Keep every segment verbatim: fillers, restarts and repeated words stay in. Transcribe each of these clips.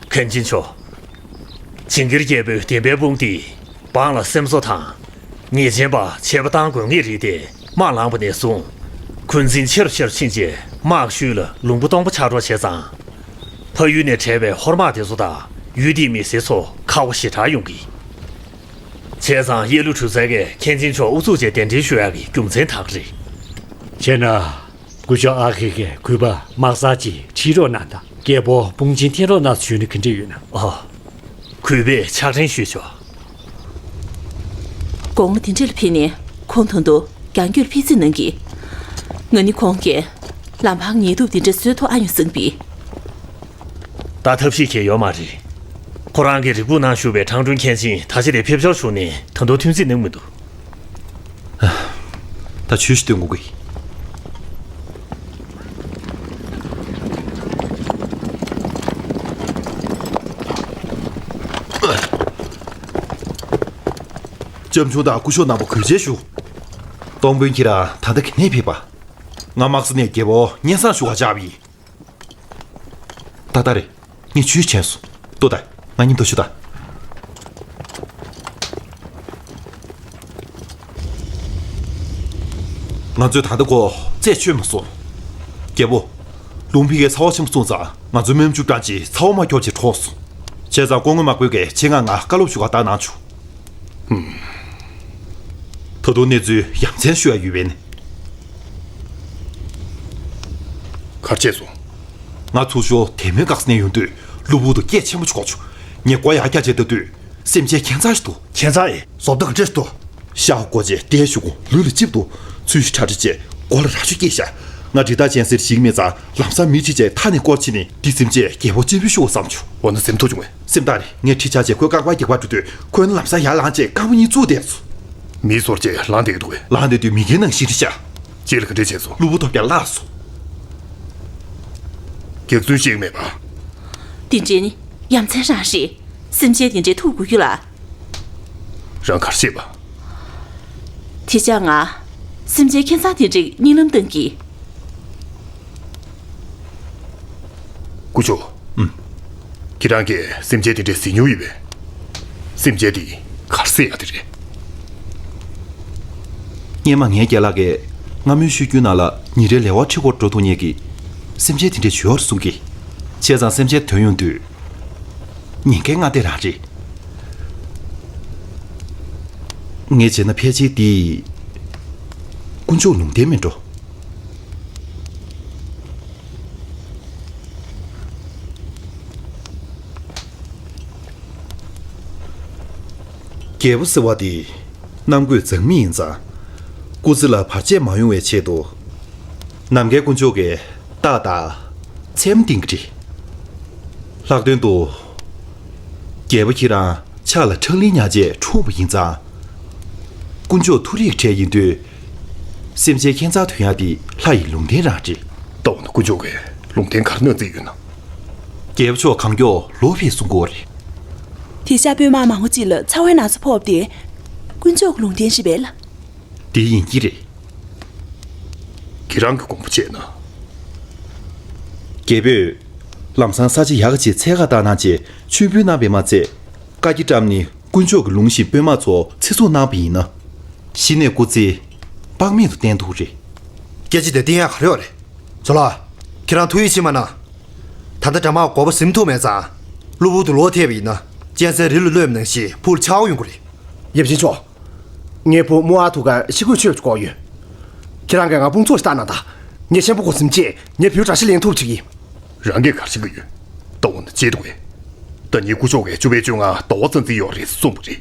མཁན་ཆེན་མཆོག་བྱིན་གྱིར་རྒྱལ་པོའི་བདེན་པའི་དཔུང་འདིས་འབངས་ལ་སེམས་གསོ་དང་། ཉེས་ཅན་པ་ཆད་པ་བཏང་དགོས་ངེས་རེད་དེ། དམག་ལངས་པ་ནས་བཟུང་འཁོན་འཛིན་ཆེ་རུ་ཆེ་རུ་ཕྱིན་རྗེས། དམག་ཤུལ་ལ་ལུང་པ་སྟོང་པ་ཆགས་འགྲོ་བྱས་ཙང་། ཕ་ཡུལ་ནས་བྲལ་བའི་ཧོར་དམག་དེ་ཚོ་དང་ཡུལ་དེའི་མི་སེར་ཚོ་ཁག་པོ་ཞེ་དྲག་ཡོང་གི། བྱས་ཙང་གཡས་ལུ་གྲུ་ཚན་གྱིས་མཁན་ཆེན་མཆོག་ཨུ་ཚུགས་བྱས་གདན་འདྲེན་ཞུ་ཡག་གི་རྒྱུ་མཚན་དག་རེད། བྱས་ན། སྐུ་ཞབས་ཨ་ཁེ་གིས་གུས་པ་དམག་སར་ཅིག་ཁྲིད་རོགས་གནང་དང་། རྒྱལ་པོ་དཔུང་ཆེན་འཐེན་རོགས་གནང་ཞུས་ན་ག་འདྲ་ཡོད་ན། ཨོ། གུས་པས་ཕྱག་འཕྲིན་ཞུས་ཆོག་དགོང་མོ་དེ་འདྲ་ལ་ཕེབས་ནས་ཁོང་དོན་དུ་རྒྱང་སྐྱོད་ལ་ཕེབས་རྩིས་གནང་གི། ང་ནི་ཁོང་གིས་ལམ་བར་ངལ་དུབ་དེ་འདྲ་བཟོ་ཐུབ་ཨ་ཡོང་བསམ་པས། ད་ཐབས་ཤེས་གང་ཡོད་མ་རེད། ཁོ་རང་གིས་རེ་སྒུག་གནང་བཞུགས་པའི་ཁྲང་ཀྲུང་མཁན་ཆེན་ད་ཆ་དེ་ཕེབས་འབྱོར་བྱུང་ནས་ད་དུང་ཐོན་རྩིས་གནང་མི་འདུག་ད་ཆོས་ཞིག་སྟོན་དགོས་ཀྱི། ལྕམ་ཆུང་དང་སྐུ་ཞབས་རྣམ་པ་གུས་བྱས་ཞུ། སྟོང་དཔོན་ཁྱེད་རང་ད་ལྟ་ག་ནས་ཕེབས་པ། ང་དམག་ས་ནས་རྒྱལ་པོ་སྙན་སེང་ཞུ་བར་བཅར་བ་ཡིན། ཏག་ཏག་རེད། ངས་ཇུས་བྱས་སོང་། ལྟོས་དང་། ང་གཉིས་ལྟོ་ཆུ་དང་། ང་ཚོས་ད་ལྟ་ཁོ་རྩད་ཆོད་མ་སོང་། རྒྱལ་པོ། ལུང་པའི་ཚ་བ་ཆེན་པོ་སོང་ཙང་ང་ཚོའི་སྨན་བཅུ་གྲངས་ཀྱིས་ཚ་བ་མ་སྐྱོབ་ཅེས་གྲོངས་སོང་། བྱས་ཙང་སྐུ་ངོ་དམག་དཔོན་གྱིས་ཆེད་མངགས་ང་བཀའ་སློབ་ཞུ་བར་བཏང་གནང་བྱུང་། ཧུམ། ད་དུང་གནས་ཚུལ་ཡ་མཚན་ཞུ་ཡ་ཡོད་པས་ནི། གར་བྱས་སོང་། ང་ཚུར་ཤོག་དེ་མིན་འགག་ས་ནས་ཡོང་དུས་གློ་བུར་དུ་སྐད་ཆེན་པོ་ཞིག་གོ་བྱུང་། ངས་མགོ་ཡར་བཀྱགས་བྱས་ལྟ་དུས་སེམས་ཅན་ཁྱད་མཚར་ཞིག་འདུག་ཁྱད་མཚར་ཨེ། བཟོ་ལྟ་ག་འདྲ་ཞིག་འདུག་ཤ་བགོ་བྱས་བལྟས་ཤུགས་ལུས་ལ་ལྕིབས་འདུག་ཚུལ་ཤིག་ཁྲ་ཁྲི་བྱས་མགོ་ལ་རྭ་ཅོ་སྐྱེས་ཤག་ང་འདྲེ་རྟགས་ཅན་ཟེར་ཞིག་མེད་ཙང་ལམ་སང་མི་ཁྲིད་བྱས་མཐའ་ནས་བསྐོར་ཕྱིན་ནས་འདི་སེམས་ཅན་རྒྱལ་པོ་གཅེན་པོའི་ཤུགས་བསམ་བྱུང་། འོ་ན་འཛེམ་ཐུབ་བྱུང་བས། སེམས་ཐག་རེད། ངས་ཁྲིད་ཆགས་བྱས་ཁོའི་རྐང་པར་རྒྱག་པར་འགྲོ་དུས་ཁོས་ལམ་སང་ཡར་ལངས་བྱས་རྐང་པ་གཉིས་བཙུགས་བསྡད་སོང་། མི་ཚོར་བྱས་ལངས་བསྡད་འདུག་བས། ལངས་བསྡད་དུས་མི་རྒན་ནང་བཞིན་རེད་ཤག་ཅེས་ལ་ག་འདྲས་བྱས་སོང་། གློ་བུར་ཐོལ་རྒྱག་བརླག་སོང་། རྒྱག་ཚུལ་ཤེས་ཀྱི་མེད་པ། དེ་འདྲས་ནི་ཡ་མཚན་རང་རེད། སེམས་ཅན་དེ་འདྲས་ཐུག་དགོས་རྒྱུ་ལ། རང་གར་ཤེས་པ། དེ་ཅག་ང་སེམས་ཅན་ཁྱད་མཚར་དེ་འདྲས་གཉིད་ལམ་བཏང་གི། སྐུ་ཞབས། ཨུམ། ཁྱེད་རང་གིས་སེམས་ཅན་དེ་འདྲས་གཟིགས་མྱོང་ཡོད་པས། སེམས་ཅན་དེ་གར་བསད་ཡག་དེ་རེད། སྔོན་མ་ངའི་རྒན་ལགས་ཀྱིས་སྔ་མོའི་ཤོད་རྒྱུན་ནང་ལ་ཉིན་རེའི་ལས་དབང་ཁྲིད་སྐོར་འགྲོ་ཐུབ་མཁན་གྱི་སེམས་ཅན་དེ་འདྲས་ཡོད་རེད་གསུང་གི། བྱས་ཙང་སེམས་ཅན་ཐོན་ཡོང་དུས། ཉེན་ཁའི་སྔ་ལྟས་རང་རེད། ངས་བྱས་ན་ཕལ་ཆེར་འདི། དཀོན་མཆོག་ལུང་བསྟན་མིན་འགྲོ། རྒྱལ་པོ་ཟེར་བ་དེ་གནམ་བསྐོས་མཛངས་མི་ཡིན་ཙང་། སྐུ་ཚེ་ལ་བར་ཆད་མ་ཡོང་བའི་ཆེད་དུ། ནམ་མཁའི་དཀོན་མཆོག་གིས་རྟགས་དང་མཚན་མ་བསྟན་གྱི་རེད། ལྷག་དོན་དུ། རྒྱལ་པོ་ཁྱེད་རང་ཕྱག་ལ་ཁྲག་ལིང་ཉག་ཅེས་འཁྲུངས་པ་ཡིན་ཙང་། དཀོན་མཆོག་མཐོ་རིས་ཀྱི་གྲས་ཡིན་དུས། སེམས་ཅན་ཁྱད་མཚར་ཐོན་ཡག་དེ་ལྷ་ཡི་ལུང་བསྟན་རང་རེད། ད་འོ་ན་དཀོན་མཆོག་གིས་ལུང་བསྟན་ག་རེ་གནང་རྩིས་ཡོད་ན། རྒྱལ་པོ་མཆོག་གང་མགྱོགས་ལོག་ཕེབས་གསུང་གི་ཡོད་རེད། དེང་སང་དཔོན་དམག་མང་པོ་ཅིག་ལ་ཚ་བའི་ན་ཚ་ཕོག་པ་དེ་དཀོན་མཆོག་གི་ལུང་བསྟན་རེད་པས་ལགས། དེ་ཡིན་གྱི་རེད། ཁྱེད་རང་གི་དགོངས་པ་བྱས་ན། རྒྱལ་པོས་ལམ་སང་ས་ཆ་ཡག་ག་ཅིག་འཚོལ་ག་བཏང་གནང་བྱས་མཆོད་འབུལ་གནང་བས་མ་ཚད། བཀའ་རྒྱ་བཀྲམ་ནས་དཀོན་མཆོག་གི་ལུང་བཞིན་དཔོན་དམག་ཚོ་ཚེ་སྲོག་གནང་བ་ཡིན་ན། གཞི་ནས་སྐུ་ཚེ་དཔག་མེད་དུ་བརྟན་ཐུབ་རེད། སྐད་ཆ་དེ་བསྟན་ཡག་ག་རེ་ཡོད་རེད། ཇོ་ལགས། ཁྱེད་རང་ཐུགས་ཡིད་ཆེས་མ་གནང་། ད་ལྟ་དགྲ་དམག་འགོ་པ་ཟིན་ཐུབ་མེད་ཙང་། གློ་བུར་དུ་ལོག་ཐེབས་པ་ཡིན་ན་གཅན་གཟན་རི་ལ་གློད་པ་ནང་བཞིན་ཕུག་ལ་ཆག་ཡོང་གི་རེད། ཡབ་ཆེན་མཆོག་ངའི་བུ་རྨོ་ཨ་ཐུ་གར་ཤི་གོས་ཆོད་ཅིག་བཀོག་ཡོད། ཁྱེད་རང་གིས་ང་དཔུང་ཚོགས་ཤིག་བཏང་གནང་དང་། ངའི་ཆེན་པོ་ཁོ་ཟིན་རྗེས་ངའི་བུའི་དགྲ་ཤ་ལེན་ཐུབ་ཅིག་ཡིན། རང་གིས་ག་རེ་ཤེས་ཀྱི་ཡོད། ད་འོ་ན་བརྗེད་འདུག་གས། ད་ནི་སྐུ་ཞབས་ཀྱིས་བཅུ་པའི་བཅོ་ལྔ་ཟླ་བ་ཙམ་ཙམ་ཡོད་རེད་གསུངས་པ་རེད།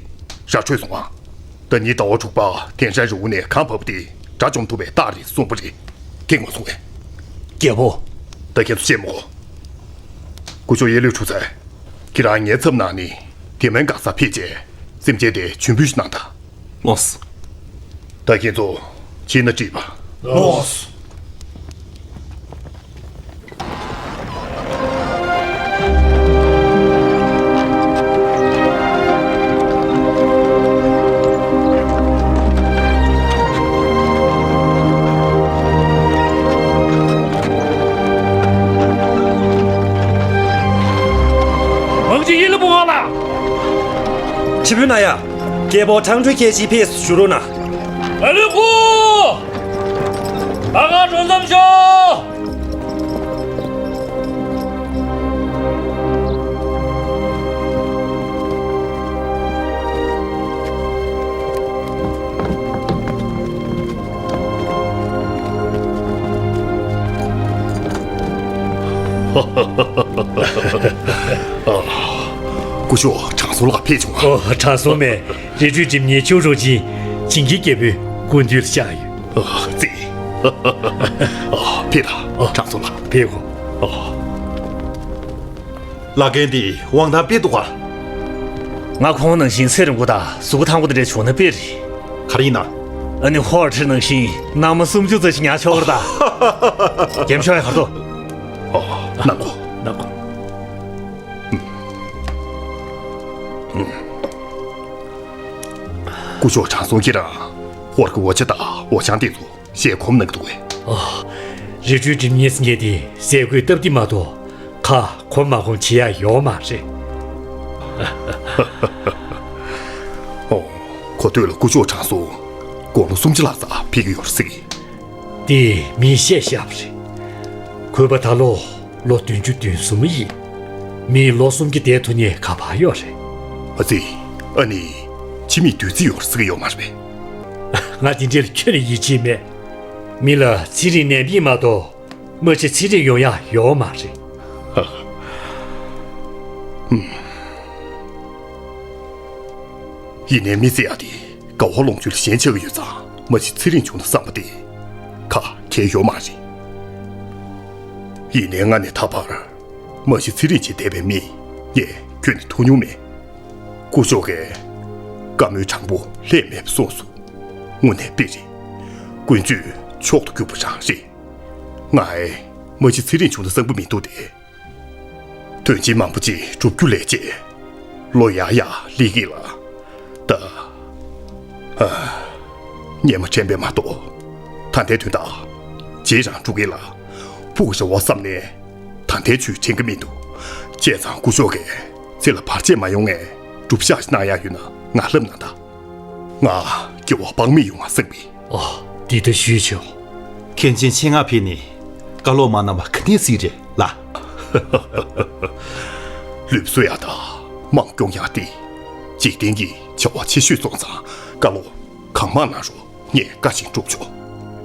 ར་འཕྲོད་སོང་ཨ། ད་ནི་ཟླ་བ་དྲུག་པ་དེང་སང་རི་བོ་ནས་གངས་བབས་ཏེ་དགྲ་བཅོམ་ཐུབ་པའི་རྟགས་རེད་གསུངས་པ་རེད། ཁེངས་མ་སོང་ངས། རྒྱལ་པོ། ད་ཁྱེད་ཚོ་བཤད་མི་དགོས། སྐུ་ཞབས་ཡེ་ལུས་ཁྲུ་ཚན། ཁྱེད་རང་ངའི་ཚབ་གནང་ནས་དེ་མིན་འགག་ས་ཕེབས་རྗེས་སེམས་ཅན་དེ་མཆོད་འབུལ་ཞིག་གནང་དང་། ལགས་སོ། ད་ཁྱེད་ཚོ་ཕྱིན་ན་འགྲིག་པ། ལགས་སོ། ཕྱི་དཔོན་ན་ཡ། རྒྱལ་པོ་ཁྲང་ཀྲུའུ་ཁྱེད་ཀྱིས་ཕེབས་སུ་བཞུགས་རོགས་གནང་། ཨ་ལེ་ཁུ། ད་ག་འགྲོ་མཚམས་ཤོག། སྐུ་ཞབས་དྲང་སྲོང་ལགས་ཕེབས་བྱུང་ང་། ཨོ། དྲང་སྲོང་མས་རི་ཁྲོད་འགྲིམ་མཁན་ཆོས་གྲོགས་ཅན་ཇིང་གི་རྒྱལ་པོའི་སྐུ་མདུན་ལ་བཅར་ཡོད། ཨོ་ཙི། ཨོ་ཕེབས་དང་། ཨོ་དྲང་སྲོང་ལགས། ཕེབས་གོ། ཨོ། བླ་རྒན་འདི་དབང་ཐང་དཔེ་འདུག་ག། ང་ཁོང་ནང་བཞིན་ཚེ་རིང་པོ་དང་གཟུགས་ཐང་པོ་དེ་འདྲ་བྱུང་ན་དཔེ་རེད། ག་རེ་ཡིན་ན། ཨ་ནི་ཧོར་ཁྲིར་ནང་བཞིན་ནང་མི་སུམ་ཅུ་ཙམ་ཞིག་ཉར་ཆོག་གི་རེད་ད། རྒྱབ་ཤོག་ཡ་གར་དོ། ཨོ། ནང་གོ། ནང་གོ། སྐུ་ཞབས་དྲང་སྲོང་ཁྱེད་རང་ཧོར་གྱི་འོ་ཇ་དང་འོ་ཆང་དེ་ཚོ་ཞལ་གོམས་གནང་གི་འདུག་གས། ཨོ། རི་ཁྲོད་འགྲིམ་མཁན་ཟེར་མཁན་དེ་ཟས་གོས་སྟབས་བདེ་མ་གཏོགས་ཁ་གོམས་མ་གོམས་བྱེད་ཡ་ཡོད་མ་རེད། ཨོ། གོ་ཐོས་ལ་སྐུ་ཞབས་དྲང་སྲོང་དགུང་ལོ་སུམ་ཅུ་ལྷག་ཙམ་ཕེབས་ཀྱི་ཡོད་རེད་ཟེར་གི། དེ་མིས་བཤད་བཞག་པ་རེད། གུས་པ་ད་ལོ་ལོ་བདུན་ཅུ་དོན་གསུམ་ཡིན། མིས་ལོ་གསུམ་གྱི་བསྡད་ཐུབ་མཁན་ག་པར་ཡོད་རེད། ཨ་ཙི། ཨ་ནི། ཁྱིམ་མིས་བདུད་རྩི་ཡོད་ཟེར་གྱི་ཡོད་མ་རེད་པས། ང་དེ་འདྲ་ལ་ཁྱོན་ནས་ཡིད་ཆེས་མེད། མི་ལ་ཚེ་རིང་ནད་མེད་མ་གཏོགས་མ་ཤི་ཚེ་རིང་ཡོང་ཡ་ཡོད་མ་རེད། ཧ། ཧུམ། ཡིན་ནའི་མི་ཟེར་ཡ་དེ་དགའ་བ་ལོངས་སྤྱོད་ལ་ཞེན་ཆགས་ཀྱི་ཡོད་ཙང་མ་ཤི་ཚེ་རིང་བྱུང་ན་བསམ་པ་དེ་ཁ་གས་ཡོད་མ་རེད། ཡིན་ནའི་སྔ་ནས་ད་བར་མ་ཤི་ཚེ་རིང་བྱས་བསྡད་པའི་མི་ངས་ཁྱོན་ནས་ཐུག་མྱོང་མེད། སྐུ་ཞབས་ཀྱིས་བཀའ་མོལ་དྲང་པོ་ལྷད་མེད་པ་གསུངས་སོང་། དངོས་གནས་དཔེ་རེད། ཀུན་སྤྱོད་མཆོག་ཏུ་གྱུར་པ་རང་རེད། ང་ཨེ་མ་ཤི་ཚེ་རིང་བྱུང་ན་བསམ་གྱི་མི་འདུག་སྟེ། དོན་ཆེན་མང་པོ་ཅིག་བསྒྲུབ་རྒྱུ་ལས་བྱེད། ལོ་ཡར་ཡར་སླེབས་ཀྱི་ལ། ད། ཨ། སྙེ་མ་དྲན་པས་མ་གཏོགས། ད་ལྟའི་དོན་དག་རྗེས་རང་འགྲོ་གི་ལ། ཕུགས་ཀྱི་བྱ་བ་བསམ་ནས་ད་ལྟའི་ཆོས་དྲན་གྱི་མི་འདུག་བྱས་ཙང་སྐུ་ཞབས་ཀྱིས་ཚེ་ལ་བར་ཆད་མ་ཡོང་ངས་སྒྲུབ་ཞག་ཞིག་གནང་ཡག་ཡོད་ན་ང་ལབ་གནང་དང་། ང་སྐྱེ་བ་དཔག་མེད་ཡོང་བ་བསམ་གི། ཨོ། འདི་ལྟ་ཞུས་ཆོག་མཁན་ཆེན་ཆེད་མངགས་ཕེབས་ནས་བཀའ་སློབ་མ་གནང་བ་ག་ནས་སྲིད་རེད་ལ། ལུས་པོ་གསོ་ཡག་དང་དམངས་སྐྱོང་ཡག་དེ་འཇིག་རྟེན་གྱི་བྱ་བ་ཆེ་ཤོས་སོང་ཙང་བཀའ་སློབ་གང་མང་གནང་རོགས། ངས་བཀའ་བཞིན་སྒྲུབ་ཆོག་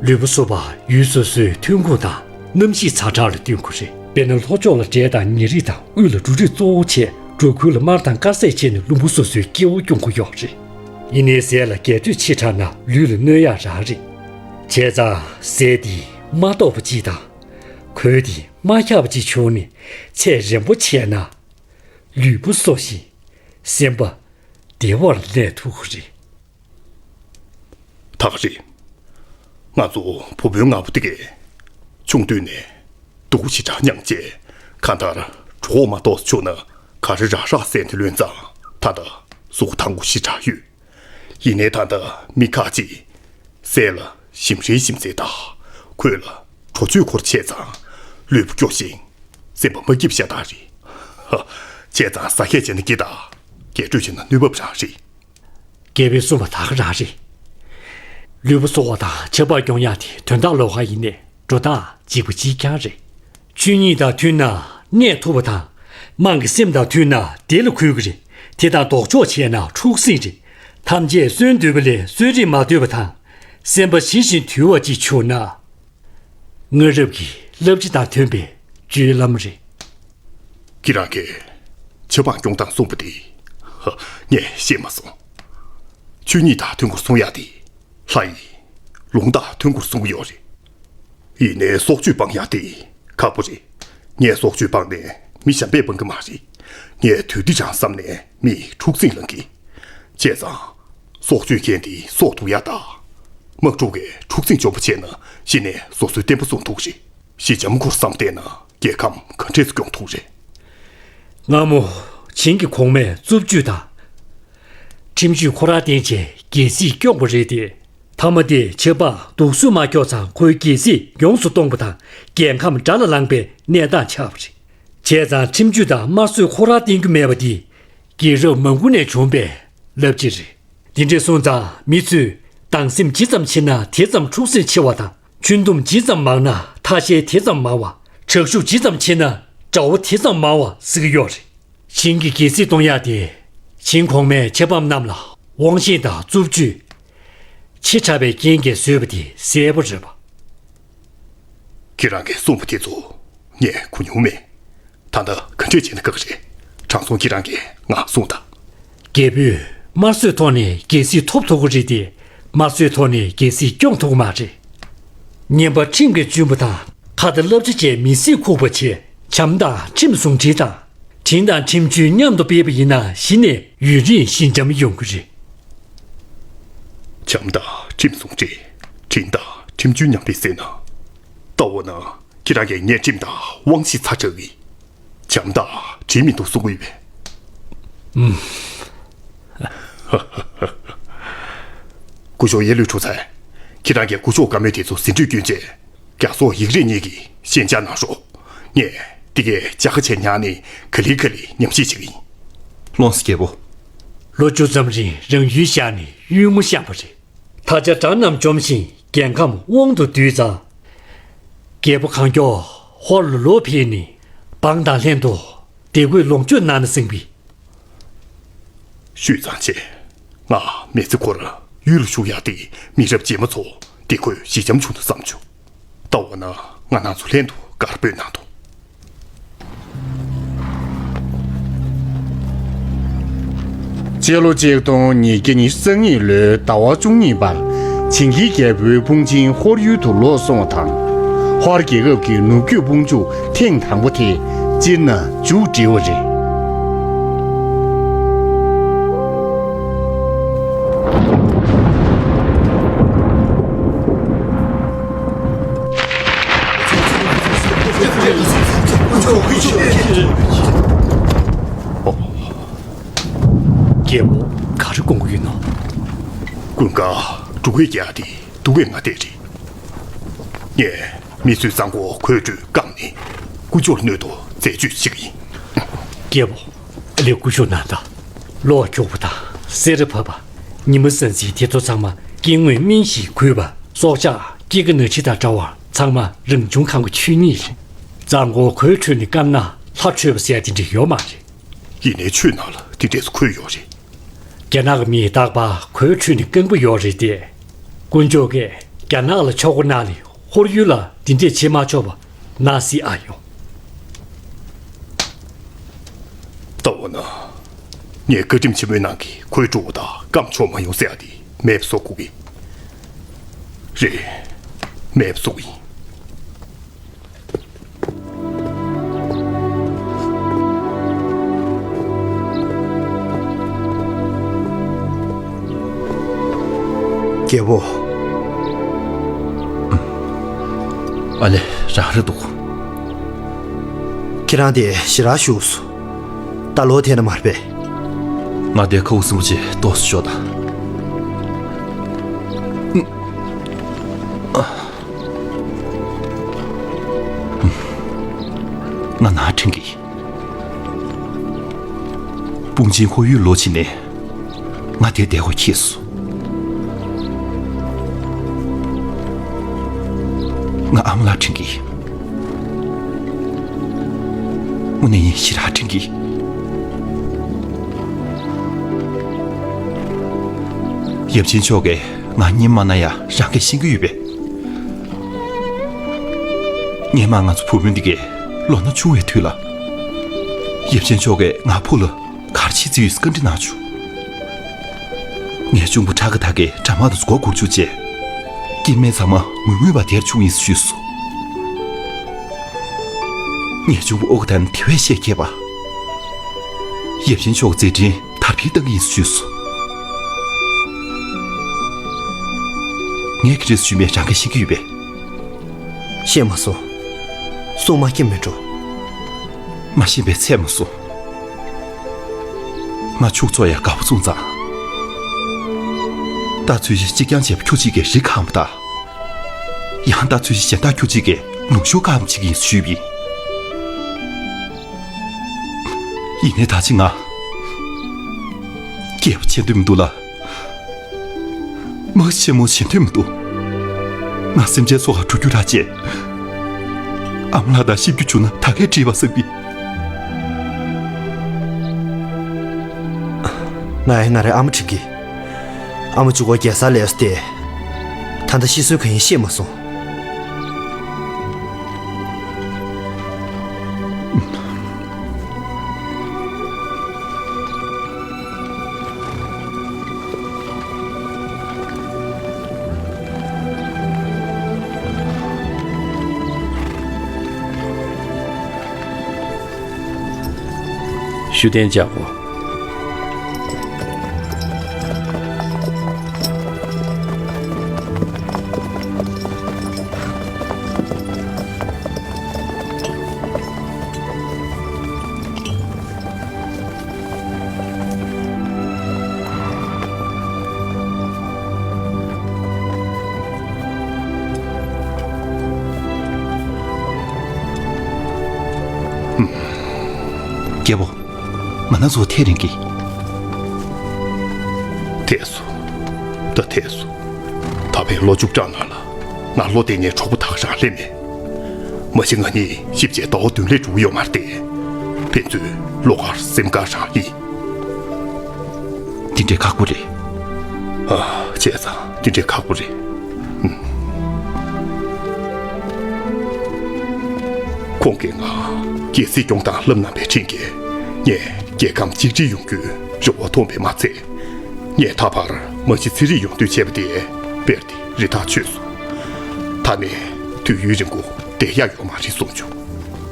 ལུས་པོ་གསོ་བ་ཡུལ་སོ་སོའི་ཐོན་ཁུངས་དང་གནམ་གཤིས་ཛ་དྲག་ལ་བསྟུན་དགོས་རེད། དཔེར་ན་ལྷོ་ཕྱོགས་ལ་འབྲས་དང་ཉ་རིགས་དང་དབུས་ལ་འབྲུ་རིགས་གཙོ་བོ་བྱས། འབྲོག་ཁུལ་ལ་མར་དང་དཀར་ཟས་བྱས་ནས་ལུས་པོ་སོ་སོའི་སྐྱེ་བོ་སྐྱོང་གི་ཡོད་རེད། ཡིན་ནའི་ཟས་ལ་རྒྱས་སྟོད་ཆེ་དྲགས་ན་ལུས་ལ་གནོད་ཡག་རང་རེད། བྱས་ཙང་ཟས་འདི་མ་གཏོགས་པ་ཅིག་དང་། གོས་འདི་མ་འཁྱག་པ་ཅིག་བྱུང་ནས་ཚད་རན་པོ་བྱས་ན། ལུས་པོ་གསོ་ཞིང་སེམས་པ་བདེ་བར་གནས་ཐུབ་ཀྱི་རེད། ད་ག་རེད། ང་ཚོ་བུ་སྤུན་ལྔ་པོ་དེ་གས་ཆུང་དུས་ནས་སྡུག་ཞེ་དྲག་མྱངས་བྱས། གང་ལྟར་གྲོད་ཁོག་མ་ཏོག་ཙམ་ཆགས་ན་ག་རེ་རག་རག་ཟས་དེ་ལོན་ཙང་ད་ལྟ་གཟུགས་ཐང་པོ་ཞེ་དྲག་ཡོད། ཡིན་ནའི་ད་ལྟ་མི་ཁག་ཅིག་ཟས་ལ་ཞིམ་རེ་ཞིམ་ཟས་དང་གོས་ལ་དྲོ་བཅོས་འཁོར་བྱས་ཙང་ལུས་པོ་སྐྱོ་ཞིང་སེམས་པ་མ་སྐྱིད་པ་ཤ་སྟག་རེད། ཧ། བྱས་ཙང་ཟ་ཁས་བྱས་ན་སྐྱིད་དང་རྒྱས་སྤྲོས་བྱས་ན་གནོད་པ་རང་རེད། རྒྱལ་པོས་གསུངས་པ་ད་ག་རང་རེད། ལུས་པོ་གསོ་བ་དང་ཆབ་འབངས་སྐྱོང་ཡག་དེ་དོན་དག་ལོགས་ཀ་ཡིན་ནའི་སྒྲོ་བཏགས་འཇིགས་པ་གཅིག་རྐྱང་རེད། ཆོས་ཉིད་དང་མཐུན་ན་གནས་ཐུབ་པ་དང་། དམངས་ཀྱི་སེམས་དང་མཐུན་ན་བདེ་ལ་འཁོད་ཀྱི་རེད། དེ་དང་ལྡོག་ཕྱོགས་བྱས་ན་འཁྲུག་ཟིང་རེད། ཐམས་ཅད་གསོན་འདོད་པ་ལས་གསོན་རེས་མ་འདོད་པ་དང་། སེམས་པ་ཞི་ཞིང་དུལ་བ་ཅིག་བྱུང་ན། སྔ་རབས་ཀྱི་བསླབ་བྱ་དང་མཐུན་པའི་སྤྱོད་ལམ་རེད། ཁྱེད་རང་གིས་ཆབ་འབངས་སྐྱོང་སྟངས་གསུངས་པ་དེ་ངས་ཤེས་མ་སོང་། ཆོས་ཉིད་དང་མཐུན་དགོས་གསུང་ཡག་དེ་ལྷ་ཡི་ལུང་དང་མཐུན་དགོས་གསུང་གི་ཡོད་རེད། ཡིན་ནའི་སྲོག་གཅོད་སྤང་ཡག་དེ་ཁག་པོ་རེད། ངས་སྲོག་གཅོད་སྤངས་ནས་མི་གཞན་པས་སྤང་གི་མ་རེད། ངས་དུས་འདི་རང་བསམ་ནས་མིས་འཁྲུག་འཛིང་ལངས་ཀྱི། བྱས་ཙང་། སྲོག་གཅོད་མཁན་དེ་སྲོག་སྡུག་ཡག་དང་། དམག་འཁྲུག་གིས་འཁྲུག་འཛིང་འཇོམས་པ་བྱས་ན་གཞི་ནས་སོ་སོའི་བརྟན་པོ་སྲུང་ཐུབ་ཀྱི་རེད། ཞི་འཇམ་ཁུར་བསམ་བསྡད་ན་རྒྱལ་ཁམས་ག་འདྲས་སུ་སྐྱོང་ཐུབ་རེད། སྔ་མོ་ཆིང་གི་གོང་མས་རྩུབ་སྤྱོད་དང་། ཁྲིམས་གཅོད་ཁོ་རང་བསྟེན་བྱས་རྒྱལ་སྲིད་སྐྱོང་བ་རེད་དེ། མཐའ་མ་དེ་ཆབ་འབངས་སྡུག་སུ་མ་སྐྱོག་ཙང་ཁོའི་རྒྱལ་སྲིད་ཡོངས་སུ་སྟོངས་པ་དང་རྒྱལ་ཁམས་དགྲ་ལ་ལངས་པའི་གནས་སྟངས་ཆགས་པ་རེད། བྱས་ཙང་ཁྲིམས་གཅོད་དང་དམར་གསོད་ཁོ་རང་བསྟེན་རྒྱུ་མེད་པ་དེ། རྒྱལ་རབས་མང་པོ་ནས་བྱུང་བའི་ ལབ་ཀྱི་རེད། འདི་འདྲས་སོང་ཙང་མི་ཚོས་སྡང་སེམས་ཇི་ཙམ་ཆེ་ན་དེ་ཙམ་འཁྲུག་སེམས་ཆེ་བ་དང་། ཁྱོན་བསྡོམས་ཇི་ཙམ་མང་ན་ཐ་ཤལ་དེ་ཙམ་མང་བ། དྲག་ཤུགས་ཇི་ཙམ་ཆེ་ན་དགྲ་བོ་དེ་ཙམ་མང་བ་ཟེར་གྱི་ཡོད་རེད། ཞིང་གི་རྒྱལ་སྲིད་གཏོང་ཡག་དེ། ཞིང་གོང་མས་ཆབ་འབངས་རྣམས་ལ་དབང་ཤེད་དང་རྩུབ་སྤྱོད་ཆེ་དྲགས་པའི་རྐྱེན་གྱིས་བཟོས་པ་དེ་གསལ་པོ་རེད་པ། ཁྱེད་རང་གིས་གསུངས་པ་དེ་ཚོ་ངས་གོ་མྱོང་མེད། ད་ལྟ་ག་འདྲས་བྱས་ན་དགའ་གི་རེད། དྲང་སྲོང་ཁྱེད་རང་གིས་ང་གསུངས་དང་། རྒྱལ་པོས་དམར་གསོད་ཐོག་ནས་རྒྱལ་སྲིད་ཐོབ་ཐུབ་ཀྱི་རེད་དེ། དམར་གསོད་ཐོག་ནས་རྒྱལ་སྲིད་སྐྱོང་ཐུབ་ཀྱི་མ་རེད། ངན་པ་ཁྲིམས་ཀྱིས་གཅུན་པ་དང་། ཁ་དང་བསླབ་བྱ་བཅས་མི་སྲིད་ཁུག་པ་བྱས། བྱམས་དང་ཁྲིམས་ཟུང་འབྲེལ་དང་། དྲིན་དང་ཁྲིམས་གཅོད་མཉམ་དུ་སྤེལ་བ་ཡིན་ན་གཞི་ནས་ཡུན་རིང་ཞི་འཇམ་ཡོང་གི་རེད། བྱམས་དང་ཁྲིམས་ཟུང་འབྲེལ། དྲིན་དང་ཁྲིམས་གཅོད་མཉམ་སྤེལ་ཟེར་ན། ལྟ་འོ་ན་ཁྱེད་རང་གིས་ངས་ཁྲིམས་དང་དབང་ཤེད་ཚ་དྲགས་ཀྱི། བྱམས་དང་དྲིན་མི་འདུག་གསུང་གི་ཡོད་པས། ཨུམ། སྐུ་ཞབས་ཡེ་ལུའི་ཁྲུ་ཚན། ཁྱེད་རང་གིས་སྐུ་ཞབས་བཀའ་མོལ་དེ་ཚོ་ཟིན་བྲིས་བསྐྱོན་རྗེས། རྒྱ་སོག་ཡིག་རིགས་གཉིས་ཀྱི་ཤན་སྦྱར་གནང་རོགས། ངས་འདི་གའི་བཅའ་ཁ་བྱས་ཉར་ནས་ག་ལེ་ག་ལེ་ཉམས་ཞིབ་བྱེད་ཀྱི་ཡིན། ལོངས་སུ་རྒྱལ་པོ། ལོ་བཅུ་ཙམ་རིང་རང་ཡུལ་བཞག་ནས་གཡུལ་ངོ་བཞག་པ་རེད། ད་ཆ་དགྲ་རྣམས་འཇོམས་ཤིང་རྒྱལ་ཁམས་དབང་དུ་བསྡུས་ཙང་། རྒྱལ་པོ་གང་མགྱོགས་ཧོར་ལ་ལོག་ཕེབས་ནས་འབངས་དང་ལྷན་དུ་བདེ་འཁོད་ལོངས་སྤྱོད་གནང་ན་བསམ་གི། ཤུས་ཙང་ཆེ། ང་མེ་ཚེ་ཁོ་ར་ཡུལ་ལ་བཞུགས་ཡག་དེ་མི་རབས་རྗེས་མ་ཚོ་བདེ་འཁོད་ཞི་འཇམ་བྱུང་ན་བསམ་བྱུང་། ལྟ་འོ་ན་ང་རང་ཚོ་ལྷན་དུ་དཀར་པོའི་ནང་དུ། སྤྱི་ལོ་གཅིག་སྟོང་ཉིས་བརྒྱ་ཉི་ཤུ་རྩ་གཉིས་ལོའི་ཟླ་བ་བཅུ་གཉིས་པར་ཇིང་གིའི་རྒྱལ་པོའི་དཔུང་ཆེན་ཧོར་ཡུལ་དུ་ལོག་སོང་བ་དང་། ཧོར་རྒྱལ་ཁབ་ཀྱི་ནུབ་རྒྱུད་དཔུང་འཇུག་ཐེངས་དང་པོ་དེ་སྤྱིར་ན་མཇུག་བསྒྲིལ་བ་རེད། རྒྱལ་པོ། ག་རེ་དགོངས་ཀྱི་ཡོད་ནོ། ཀུན་དགའ་འབྲུག་པའི་རྒྱལ་དེ་འདུག་པའི་ང་བལྟས་རེད། ངས་མི་ཚོས་གཙང་པོ་གོས་ཁྲུས་བསྐམས་ནས་དཀོན་མཆོག་ལ་སྣོད་དུ་རྫས་མཆོད་བྱེད་ཀྱི་ཡིན། རྒྱལ་པོ། ལས་སྐུ་ཞབས་ནང་དང་། གློག་འཁྱུག་པོ་དང་། སེར་བབས་པ། ཉི་མ་ཟང་ཟིང་དེ་ཚོ་ཚང་མ་སྐྱེ་དངོས་སྨན་ཞིག་གུས་པ། སྲོག་ཆགས་སྐྱེ་རྒ་ན་འཆི་དང་འདྲ་བར་ཚང་མ་རང་བྱུང་ཁམས་ཀྱི་ཆོས་ཉིད་རེད། གཙང་པོ་གོས་ཁྲུས་ནས་བསྐམས་ན་ལྷ་ཁྲོས་པ་ཟེར་ཡ་དེ་འདྲ་ཡོད་མ་རེད། ཡིན་ནའི་ཆོས་ནང་ལ་དེ་འདྲས་སུ་འཁོད་ཡོད་རེད། རྒྱ་ནག་གི་མིས་རྟག་པར་གོས་ཁྲུས་ནས་རྐང་པ་གཡོག་རེད་དེ། དཀོན་མཆོག་གིས་རྒྱ་ནག་ལ་ཕྱོགས་སྒོ་གནང་ནས་ཧོར་ཡུལ་ལ་འདི་འདྲས་བྱེད་མ་ཆོག་པ་གནང་སྲིད་ཨ་ཡོང་། ལྟ་འོ་ན། ངས་བཀའ་ཁྲིམས་ཆེན་མོའི་ནང་གི་གོས་འཁྲུ་བ་དང་བསྐམ་ཆོག་མ་ཡོང་ཟེར་ཡ་དེ་མེད་པ་བཟོ་དགོས་ཀྱི། རེད། མེད་པ་བཟོ་གི་ཡིན། རྒྱལ་པོ། ཨ་ལེ། རང་རེད་འདུག་ཁྱེད་རང་དེ་ཞེ་དྲག་ཞུགས་སོང་། ད་ལོ་དེ་ན་མ་རེད་པས། ང་དེ་ཁ་འུ་སིམ་པོ་ཅིག་ཏོག་ཙམ་ཞོག་དང་། ང་ནང་དྲན་གི། དཔུང་ཆེན་ཁོ་ཡུལ་ལོག་ཕྱིན་ནས་ང་དེ་བསྡད་དགོས་ཁེལ་སོང་། ང་ཨ་མ་ལགས་དྲན་གི། དངོས་གནས་ཡིན། ཞེ་དྲག་དྲན་གི། ཡབ་ཆེན་མཆོག་གིས་ང་གཉེན་མ་གནང་ཡ་རང་གིས་ཤེས་ཀྱི་ཡོད་པས། སྔན་མ་ང་ཚོ་བུ་སྤུན་འདི་གས་ལོ་ན་ཆུང་བའི་དུས་ལ། ཡབ་ཆེན་མཆོག་གིས་ང་ཕུ་ལ་གར་ཆི་ཙི་ཡོད་བཀའ་འདྲི་གནང་བྱུང་། ངའི་གཅུང་པོ་ཁྲ་ཁ་ཐག་གིས་དགྲ་དམག་དང་མགོ་སྒུར་བཅུག་རྗེས། སྐྱེ་དམན་ཚང་མ་ངུས་ངུས་པ་དེར་བྱུང་ཡིན་ཞུས་སོ། ངའི་གཅུང་པོ་ཨོ་ཁ་ཐན་དེ་བས་བཤད་མཁས་པ། ཡབ་ཆེན་མཆོག་མཛད་འཕྲིན་དར་འཕེལ་བཏང་གི་ཡིན་ཞུས་སོ། ངས་ག་རེ་ཞུས་མེད་རང་གིས་ཤེས་ཀྱི་ཡོད་པས། ཤེས་མ་སོང་། གསུང་མ་ཁྱེར་མི་འགྲོ། མ་ཤེས་པའི་ཚད་མ་སོང་། ང་ཕྱུགས་འཚོ་ཡར་དགའ་པོ་བཙུགས་ཙང་། རྟ་ཚོས་གཅིག་རྐྱང་བྱས་པ་ཁྱོ་གཅིག་གིས་རི་གང་བ་དང་། ཡང་རྟ་ཚོས་གཞན་དག་ཁྱོ་གཅིག་གིས་ལུང་ཤུར་གང་བ་བྱེད་ཀྱི་ཡིན་ཞུས་པ་ཡིན། ཡིན་ནའི་ད་ཅི་ང་ སྐྱེས་པ་བྱེད་འདོད་མི་འདུག་ལ། མ་ཆེན་མོ་བྱེད་འདོད་མི་འདུག་ང་སེམས་ཅན་སོ་ཁ་འགྲོ་རྒྱུ་ར་བྱས། ཨ་མ་ལགས་དང་གཤིབ་རྒྱུ་བྱུང་ན་ད་གས་བྲིས་པ་བསམ་གི། ང་ཡང་ང་རའི་ཨ་མ་འཁྲིད་ཀྱི། ཨ་མ་གཅིག་པོ་རྒྱལ་ས་ལས་སུ་བལྟས། ད་ལྟ་ཤི་སྲོལ་གང་ཡིན་ཤེས་མ་སོང་། ཤུ་ཏན་ཅག་པོ། རྒྱལ་པོ། ང་རང་ཚོ་ཐད་རིང་གི། ཐད་སོང་། ད་ཐད་སོང་། ད་ཕན་ལོ་བཅུ་གྲངས་ནང་ལ་ང་བློ་གཏད་ནས་གྲོགས་པོ་དག་རང་ལྷན་མེད། མ་གཞི་ང་གཉིས་གཤིབ་བྱས་ཟླ་བ་བདུན་ལས་འགྲོ་གི་ཡོད་མ་རེད་དེ། ཕན་ཚུན་བློ་དཀར་སེམས་དཀར་རང་ཡིན། འདི་འདྲའི་ཁག་པོ་རེད། ཨ། བྱས་ཙང་འདི་འདྲའི་ཁག་པོ་རེད། ཁོང་གིས་ང་རྒྱལ་སྲིད་སྐྱོང་སྟངས་བསླབ་གནང་བའི་དྲིན་གྱིས་ངས་རྒྱལ་ཁམས་གཅིག་སྒྲིལ་ཡོང་རྒྱུའི་རེ་བ་མཐོང་བས་མ་ཚད། ངས་ད་བར་མ་གཞི་ཚན་རིག་ཡོངས་བསྡུས་བྱས་པ་དེ་དཔེར་དེ་རི་དྭགས་ཆོད་སོང་། ད་ནི་དུས་ཡུན་རིང་པོ་བསྡད་ཡག་ཡོད་མ་རེད་གསུངས་བྱུང་།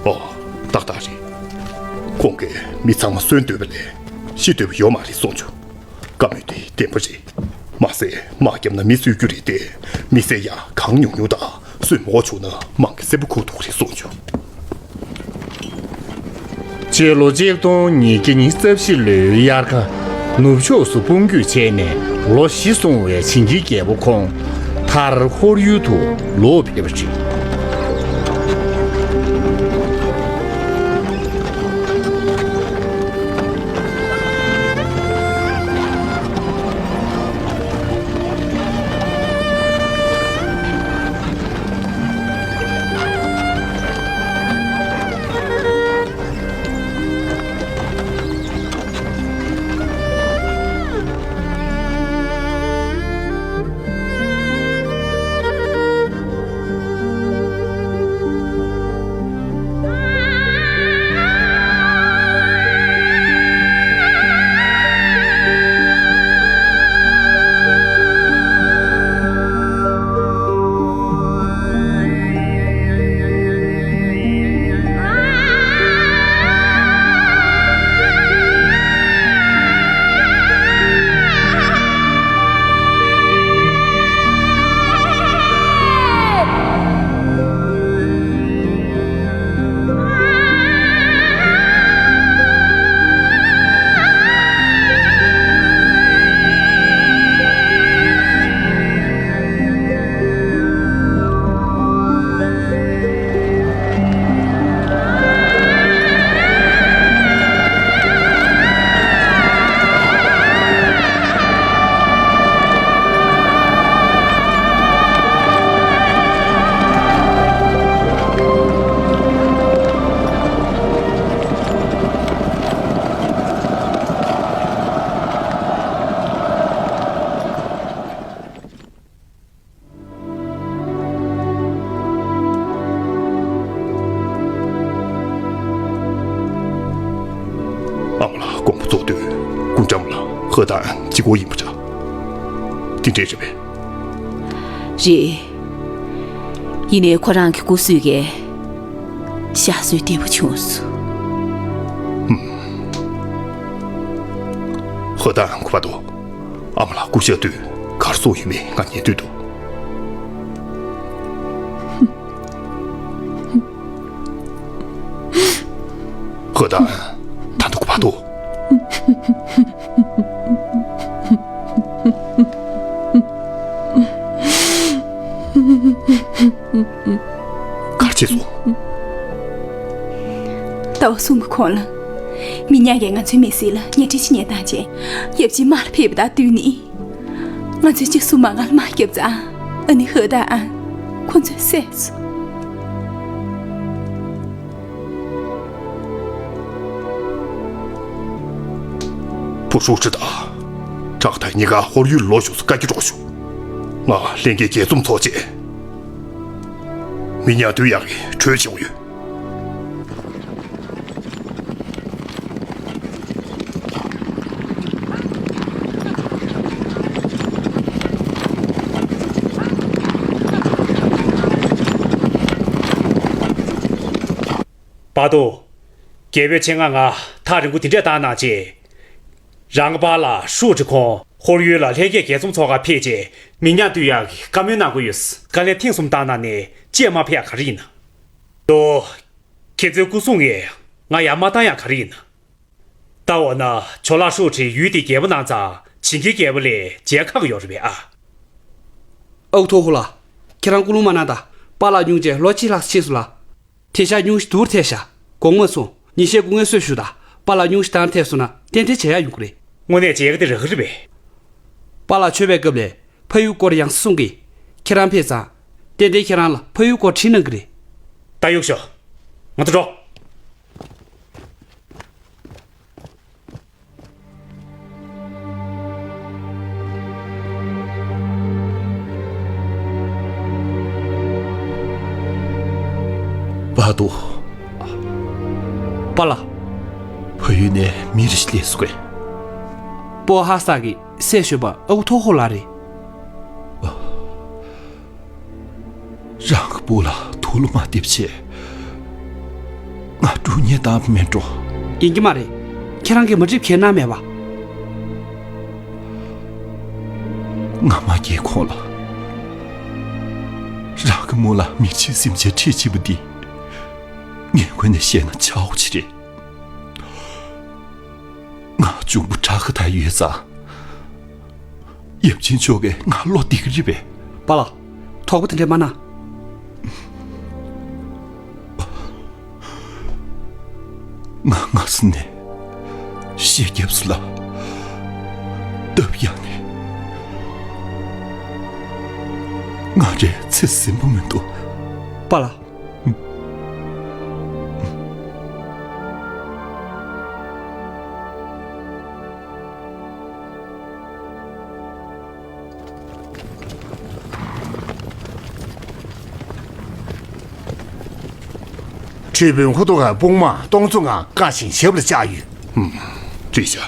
ཨོ། ཏག་ཏག་རེད། ཁོང་གིས་མི་ཚང་མ་གསོན་འདོད་པ་ལས་ཤི་འདོད་པ་ཡོད་མ་རེད་གསུངས་བྱུང་། བཀའ་མོལ་དེ་བདེན་པ་རེད། མ་ཟད་དམག་བརྒྱབ་ན་མི་གསོད་རྒྱུ་རེད་དེ། མི་བསད་ཡག་གང་ཉུང་ཉུང་དང་། སོས་མོ་བྱུང་ན་དམག་གི་སེར་པོ་ཁུག་འདུག་རེད་གསུངས་བྱུང་། སྤྱི་ལོ་གཅིག་སྟོང་ཉིས་བརྒྱ་ཉི་ཤུ་རྩ་བཞི་ལོའི་དབྱར་ཁ། ནུབ་ཕྱོགས་སུ་དཔུང་རྒྱུད་བྱས་ནས་ལོ་བཞི་སོང་བའི་བྱིན་གྱིས་རྒྱལ་པོ་ཁོང་མཐར་ཧོར་ཡུལ་དུ་ལོག་ཕེབས་པ་རེད། ཨ་མ་ལགས་དགོངས་པ་རྫོགས་དུས་སྐུ་མགྲོན་ལ་ཧོ་ཏན་གཅིག་པོ་ཡིན་པ་འདྲ། དེ་འདྲས་རེད་པས། རེད། ཡིན་ནའི་ཁོ་རང་གི་སྐུ་གཟུགས་ཀྱིས་ཤ་གསོས་བདེ་པོ་བྱུང་སོང་། ཧོ་ཏན་གོ་བ་དོ། ཨ་མ་ལགས་སྐུ་གཤེགས་དུས་གར་སོང་ཡོད་མེད་ང་ཉན་འདོད་འདུག་ཧོ་ཏན། ད་འདུག་བ་དོ། གར་བྱས་སོང་། ཟླ་བ་གསུམ་གྱི་གོང་ལ། མི་ཉག་གིས་ང་ཚོའི་མི་སེར་ལ་ཉེས་ཁྲིམས་ཤིག་ཉན་སྟངས་བྱས། ཡབ་ཆེན་དམག་ལ་ཕེབས་པ་དང་བསྟུན་ནས། ང་ཚོའི་སྤྱི་ཟུར་མ་ང་ལ་དམག་བརྒྱབ་ཙང་། ཨ་ནེ་ཧོ་དང་ཨང་། ཁོ་ཚོས་བསད་སོང་། བུ་ཧྲུའུ་ཀྲི་དང་། ཁྲག་ཐའི་གཉིས་ཀ་ཧོར་ཡུལ་ལོག་ཤོག་ཟེར་བཀའ་བཀྱོན་རོགས་ཞུ། ང་ལྷན་རྒྱས་རྒྱལ་འཛོམས་ཚོགས་རྗེས། མི་ཉག་ཏུ་ཡག་གི་གྲོས་བྱེད་དགོས་ཡོད། བར་དུ། རྒྱལ་པོས་ཆེད་མངགས་ང་ཐག་རིང་པོ་དེ་འདྲས་བཏང་གནང་རྗེས། རང་གི་པཱ་ལགས་ཧྲུའུ་ཀྲི་ཁོང་ཧོར་ཡུལ་ལ་ལྷན་རྒྱས་རྒྱལ་འཛོམས་ཚོགས་ཁང་ཕེབས་རྗེས་མི་ཉག་ཏུ་ཡག་གི་བཀའ་མོལ་གནང་དགོས་ཡོད། བཀའ་ལན་ཐེངས་གསུམ་བཏང་གནང་ནས་ཅིས་མ་ཕེབས་ཡ་ག་རེ་ཡིན་ན། དོ། ཁྱེད་ཚོའི་སྐུ་སྲུང་ངས་ང་ཡར་མ་བཏང་ཡ་ག་རེ་ཡིན་ན། ད་འོ་ན་ཇོ་ལགས་ཧྲུའུ་ཀྲི་ཡུལ་དེའི་རྒྱལ་པོ་གནང་ཙང་བྱིན་གྱིས་རྒྱལ་པོ་ལས་མཇལ་ཁག་ཡོད་རེད་པས་ཨ། ཨའུ་ཐོ་ཧོ་ལགས། ཁྱེད་རང་སྐུ་རླུང་མ་གནང་དང་། པཱ་ལགས་སྙུང་གཞི་དུར་ཕྱིས་ལྷག་ཕྱིས་སོང་ལ། དེང་སང་སྙུང་གཞི་དུར་ཐལ་ཤག་དགོངས་མ་ཚོམ། ཉིན་ཤས་སྐུ་ངལ་གསོས་བཞུགས་དང་། པཱ་ལགས་སྙུང་གཞི་དྭངས་ཐལ་སོང་ན་ཏན་ཏན་མཇལ་ཡ་ཡོང་གི་རེད། དངོས་གནས་མཇལ་ཡ་དེ་རག་གི་རེད་པས། པཱ་ལགས་མཆོད་པའི་སྐབས་ལ་ཕ་ཡུལ་སྐོར་ཡང་སེ་གསུང་གི། ཁྱེད་རང་ཕེབས་ཙང་། ཏན་ཏན་ཁྱེད་རང་ལ་ཕ་ཡུལ་སྐོར་བྲིས་གནང་གི་རེད། ད་གཡུག་ཞོག་ང་ཚོ་འགྲོ། བར་དུ། པཱ་ལགས། ཕ་ཡུལ་ནས་མི་རེ་ཞིག་སླེབས་སོང་གས། པོ་ཧ་ས་གི་སྲས་གཞོན་པ་ཨའུ་ཐོ་ཧོ་ལགས་རེད། རང་གི་བུ་ལ་དུག་ལོག་མ་འདེབས་བྱས། ང་སྡུག་བསྔལ་བཏང་བ་མིན་འགྲོ། ཡིན་གྱི་མ་རེད། ཁྱེད་རང་གིས་མ་འགྲིག་བྱས་གནང་མེད་པ། ང་མ་སྐྱེས་གོང་ལ། རང་གི་མོ་ལ་མི་ཚེ་སེམས་ཅན་ཁྲིད་ཕྱིན་པ་འདི། ངས་ངོས་ནས་བཤད་ན་ཆག་སྒོ་ཞིག་རེད། ང་འབྱུང་པོ་བྲག་ཁ་ཐག་ཡོད་ཙང་། ཡབ་ཆེན་མཆོག་གིས་ང་བློ་བདེ་གི་རེད་པས། པཱ་ལགས། དོགས་པ་དེ་འདྲས་མ་གནང་། ང་སྔ་ས་ནས་ཤེས་རྒྱབ་སུ་ལ་སྟབས་ཡག་ནས། ང་རའི་ཚེ་ཟིན་པོ་མི་འདུག་པཱ་ལགས། ཁྲི་དཔོན་ཧུ་ཏོ་ག་དཔུང་དམག་སྟོང་ཚོ་ལྔ་བཀའ་བཞིན་ཞབས་ལ་བཅར་ཡོད། ཧུམ། བྲིས་བཞག་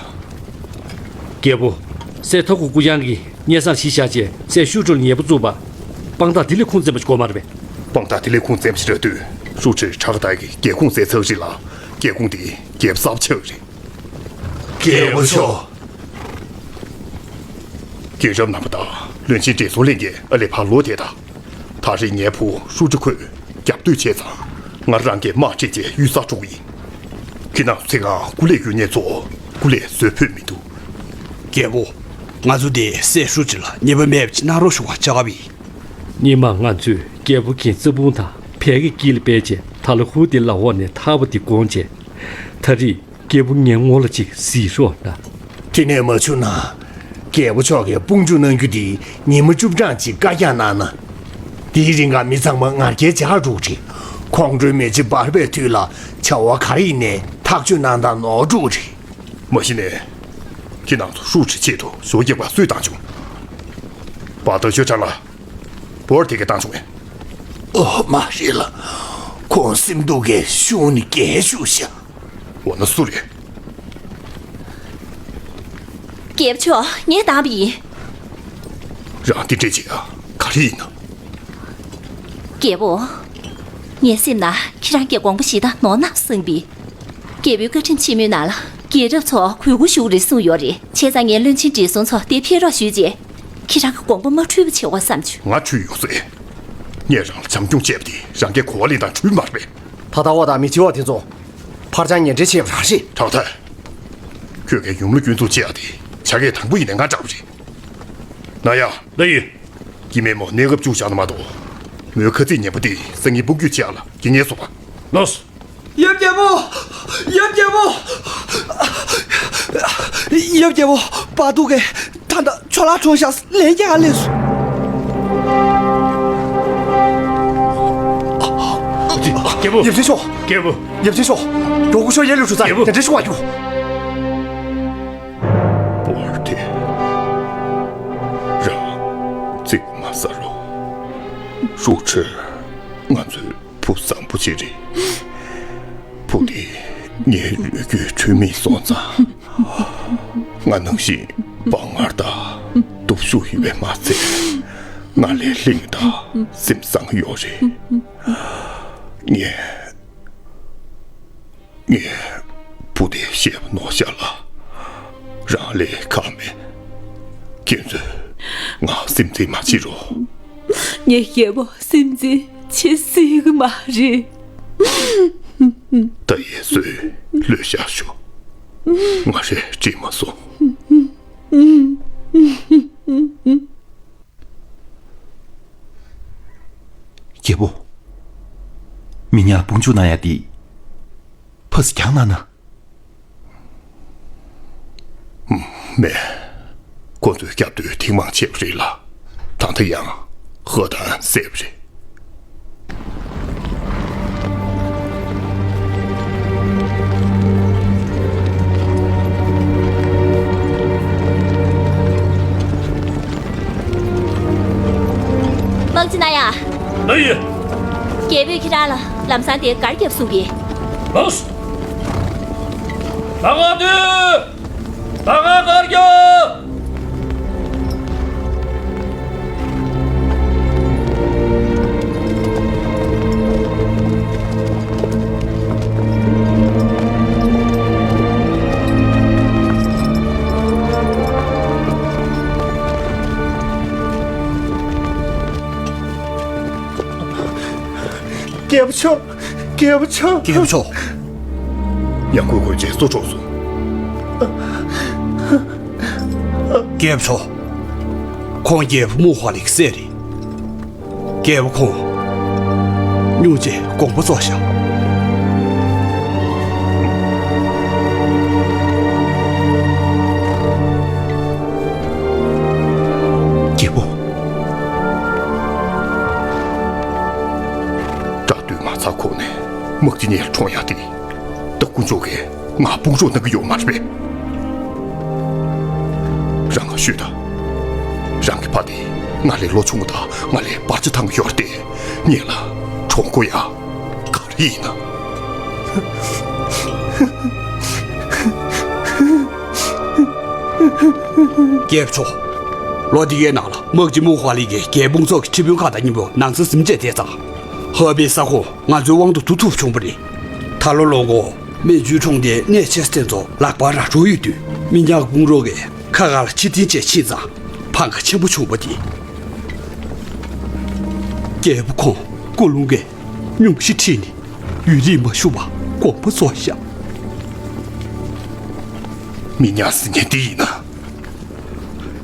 རྒྱལ་པོ། སྲས་ཐ་ཁུ་ཀུ་ཡང་གིས་སྙན་སེང་ཞིག་བཞག་རྗེས་སྲས་ཤུ་ཀྲུ་ལ་ཉེ་པོ་བཙུགས་པ། དཔང་རྟགས་དེ་ལས་ཁུངས་བཙན་པ་ཞིག་དགོས་མ་རེད་པས། དཔང་རྟགས་དེ་ལས་ཁུངས་བཙན་པ་ཞིག་རག་དུས། ཧྲུའུ་ཅི་ཁྲག་ཐའི་གི་རྒྱལ་ཁུངས་བཙན་ཚར་རེད་ལ། རྒྱལ་ཁུངས་དེ་རྒྱལ་པོ་གསར་པ་ཆགས་རེད། རྒྱལ་པོ་མཆོག་རྒྱལ་རབས་རྣམ་པ་དང་བློན་ཆེན་བགྲེས་སོང་ལྷན་རྒྱས་ཨ་ལེ་ཕར་ལོག་བསྡད་དང་། ད་རེས་ངའི་བུ་ཧྲུའུ་ཅི་ཁོས་རྒྱབ་གཏོད་བྱས་ཙང་། ང་རང་གིས་དམག་ཁྲིད་བྱས་གཡུལ་སར་འགྲོ་གི་ཡིན། ཁྱེད་རྣམ་ཚོ་ཚེ་གང་སྐུ་ལས་གཡོལ་མཁན་ཚོ་སྐུ་ལས་བཟོད་ཕོད་མི་འདུག་རྒྱལ་པོ། ང་ཚོ་དེ་སྲས་ཧྲུའུ་ཅི་ལ་ཉེས་པ་མེད་པ་ཅིག་གནང་རོགས་ཞུ་བར་བཅར་བ་ཡིན། སྔོན་མ་ང་ཚོས་རྒྱལ་པོ་གི་རྩ་དཔུང་དང་བལ་གྱི་དཀྱིལ་ལ་སྤེལ་རྗེས། ད་ལ་ཧུ་དེ་ལ་འོག་ནས་ཐར་པ་དེ་དགོངས་རྗེས། ད་རེས་རྒྱལ་པོ་ངའི་ངོ་ལ་ཅིག་གཟིགས་རོགས་གནང་། དེ་ནས་མ་བྱུང་ན། རྒྱལ་པོ་མཆོག་གིས་དཔུང་འཇུག་གནང་རྒྱུ་དེ་ཉི་མ་བཅུ་གྲངས་ཅིག་བཀའ་རྒྱ་གནང་ན། དེའི་རིང་ག་མི་ཚང་མ་ངར་སྐད་རྒྱག་འགྲོ་གི་རེད། ཁོང་ཁྲོའི་མེ་ལྕེ་འབར་བའི་དུས་ལ་བྱ་བ་ག་རེ་ཡིན་ནའི་ཐག་གཅོད་གནང་སྟངས་ནོར་འགྲོ་གི་རེད། མ་གཞི་ནས། ཁྱེད་རྣམ་ཚོ་ཧྲུའུ་ཅིའི་ཆེད་དུ་ཞོ་རྒྱག་པ་སུས་བཏང་བྱུང་། བར་དོ་ཤོད་ཁྲ་ལ། བོར་དེ་གས་བཏང་བྱུང་ངས། ཨོ་མ་རེད་ལ། ཁོང་སེམས་སྡུག་གིས་ཤུགས་ནས་རྒྱན་ཞུགས་ཤག་འོ་ན་སུ་རེད། རྒྱལ་པོ་མཆོག་ངས་བཏང་བ་ཡིན། རང་དེ་འདྲས་བྱེད་ཡ་ག་རེ་ཡིན་ན། རྒྱལ་པོ། ངའི་སེམས་ནང་ཁྱེད་རང་གི་དགོངས་པ་བཞེས་སྟངས་ནོར་ན་བསམ་པས། རྒྱལ་པོའི་བཀའ་ཁྲིམས་ཆེན་མོའི་ནང་ལ་རྒྱལ་རབས་ཚོ་གུས་བཀུར་ཞུ་དགོས་རེད་གསུངས་ཡོད་རེད། བྱས་ཙང་ངས་བློན་ཆེན་བགྲེས་སོང་ཚོ་དེ་ཕེབས་རོགས་ཞུས་རྗེས། ཁྱེད་རང་གི་དགོངས་པ་མ་འཁྲུལ་བ་བྱེད་དགོས་བསམ་བྱུང་། ང་འཁྲུལ་ཡོང་ཟེར། ངས་རང་ལ་བྱམས་སྐྱོང་བྱས་པ་དེ་རང་གིས་གོ་བ་ལེན་སྟངས་འཁྲུལ་མ་རེད་པས། ད་ལྟ་བ་དང་མི་ཚེ་བ་དེ་ཚོ་ཕར་འགྱངས་ངན་འབྲེལ་བྱས་པ་རང་རེད། ཁྲག་ཐར། ཁྱོད་ཀྱི་ཡུམ་ལ་སྐྱོན་འཛུགས་བྱེད་ཡ་དེ་བྱ་དགའ་དང་པོ་ཡིན་ནའི་ང་འདྲ་བ་རེད། ན་ཡ། ལགས་ཡོད། སྐྱེ་དམན་མོ་གནས་སྐབས་བཅུག་བཞག་ན་མ་གཏོགས། མོའི་ཁ་ཚིག་ངན་པ་དེ་སང་ཉིན་སྤོ་སྒྱུར་བྱེད་ཡ་ལ་རྐྱེན་ངན་བཟོ་བ། ལགས་སོ། ཡབ་རྒྱལ་པོ། ཡབ་རྒྱལ་པོ། ཡབ་རྒྱལ་པོ། བར་དུ་གས་ད་ལྟ་ཆོ་ལ་གྲོངས་ཤག་ལན་རྒྱག་ལས་སོ། རྒྱལ་པོ། ཡབ་ཆེན་ཤོག་རྒྱལ་པོ། ཡབ་ཆེན་ཤོག་རྒྱལ་པོ། ཡབ་ཆེན་ཤོག་རྒྱལ་པོ། རྒྱལ་པོ། བོར་ཏེ། རང་བརྩི་མ་ཟ་རོ། ཧྲུའུ་ཁྲི། ང་ཚོའི་བུ་བཟང་པོ་ཅིག་རེད། བུ་དེ་ངའི་ལུས་རྒྱུད་འཁྲུལ་མེད་སོང་ཙང་། ང་ནང་བཞིན་དཔའ་ངར་དང་སྟོབས་ཤུགས་ཡོད་པས་མ་ཚད། ང་ལས་ལྷིང་དང་སེམས་བཟང་ཡོད་རེད། ངས། ངས་བུ་དེ་བཤད་པ་ནོར་ཤག་ལ། རང་ལས་ཁག་མེད། ཁྱེད་ཚོས་ང་སེམས་འཛིན་མ་བྱེད་རོགས། ངས་རྒྱལ་པོ་སེམས་འཛིན་བྱེད་སྲིད་གི་མ་རེད། ད་ཡས་སོས་ལོས་བཞག་ཤོག་ང་རས་དྲན་མ་སོང་། རྒྱལ་པོ། མི་ཉག་དཔུང་འཇུག་གནང་ཡ་དེ་ཕར་ཚུར་རྒྱག་གནང་ན། མེད། ཁོ་ཚོས་སྐྱབས་བཅོལ་ཐེངས་མང་བྱས་པ་རེད་ལ། ད་ལྟ་ཡང་ཧ་ཏང་སད་པ་རེད། དམག་སྤྱི་ན་ཡ། ལགས་ཡིན། རྒྱལ་པོས་ཁྱེད་རང་ལ་ལམ་སང་དེ་གར་རྒྱབ་གསུང་གི། ལགས་སོ། ད་ང་དུས། ད་ང་གར་རྒྱབ། རྒྱལ་པོ་མཆོག་རྒྱལ་པོ་མཆོག་རྒྱལ་པོ་མཆོག་ཡང་ཁོས་གོན་ཆས་སོ་འཕྲོག་སོང་། རྒྱལ་པོ་མཆོག་ཁོང་རྒྱལ་པོ་མུ་ཧ་ལིའི་སྲས་རེད། རྒྱལ་པོ་ཁོང་སྙུང་རྗེ་དགོངས་པ་རྫོགས་ཤག་རྒྱལ་པོ། དགྲ་འདུལ་མ་ཚར་གོང་ནས་དམག་སྤྱི་གཉེར་གྲོངས་ཡ་དེ། ད་དཀོན་མཆོག་གིས་ང་དཔུང་རོགས་གནང་གི་ཡོད་མ་རེད་པས། རང་ང་ཤོད་དང་། རང་གི་ཕ་དེ་ང་ལས་ལོ་ཆུང་བ་དང་ང་ལས་བར་ཆད་བཏང་གི་ཡོད་རེད་དེ། ངེད་ལ་གྲོངས་དགོས་ཡ་ག་རེ་ཡིན་ན། རྒྱལ་པོ་མཆོག་ལོ་འདི་གའི་ནང་ལ་དམག་སྤྱི་མུ་ཧ་ལི་གིས་རྒྱལ་པོ་དཔུང་ཚོགས་ཀྱི་ཁྲི་དཔོན་ཁག་དང་མཉམ་དུ་ནང་སེམས་ཟིན་བྱས་བསྡད་ཙང་། ཧ་པའི་ས་ཁོངས་ང་ཚོའི་དབང་དུ་བསྡུ་ཐུབ་བྱུང་བ་རེད། ད་ལོ་ལོ་འགོ་མན་ཇུའི་ཁྲོམ་སྡེའི་གནས་ཆེ་ས་དེ་ཚོ་ལག་པར་རག་འགྲོ་ཡོད་དུས། མི་ཉག་དཔུང་རོགས་ཀྱིས་ཁ་ཁ་ལ་ཕྱིར་འཐེན་བྱས་ཕྱིན་ཙང་ཕམ་ཁ་ཆེན་པོ་བྱུང་བ་དེ། རྒྱལ་པོ་ཁོང་སྐུ་རླུང་གིས་སྙུང་གཞི་ཁྲིད་ནས་ཡུན་རིང་མ་བཞུགས་པར་དགོངས་པ་རྫོགས་ཤག་མི་ཉག་ཟེར་མཁན་འདི་ཡིན་ན།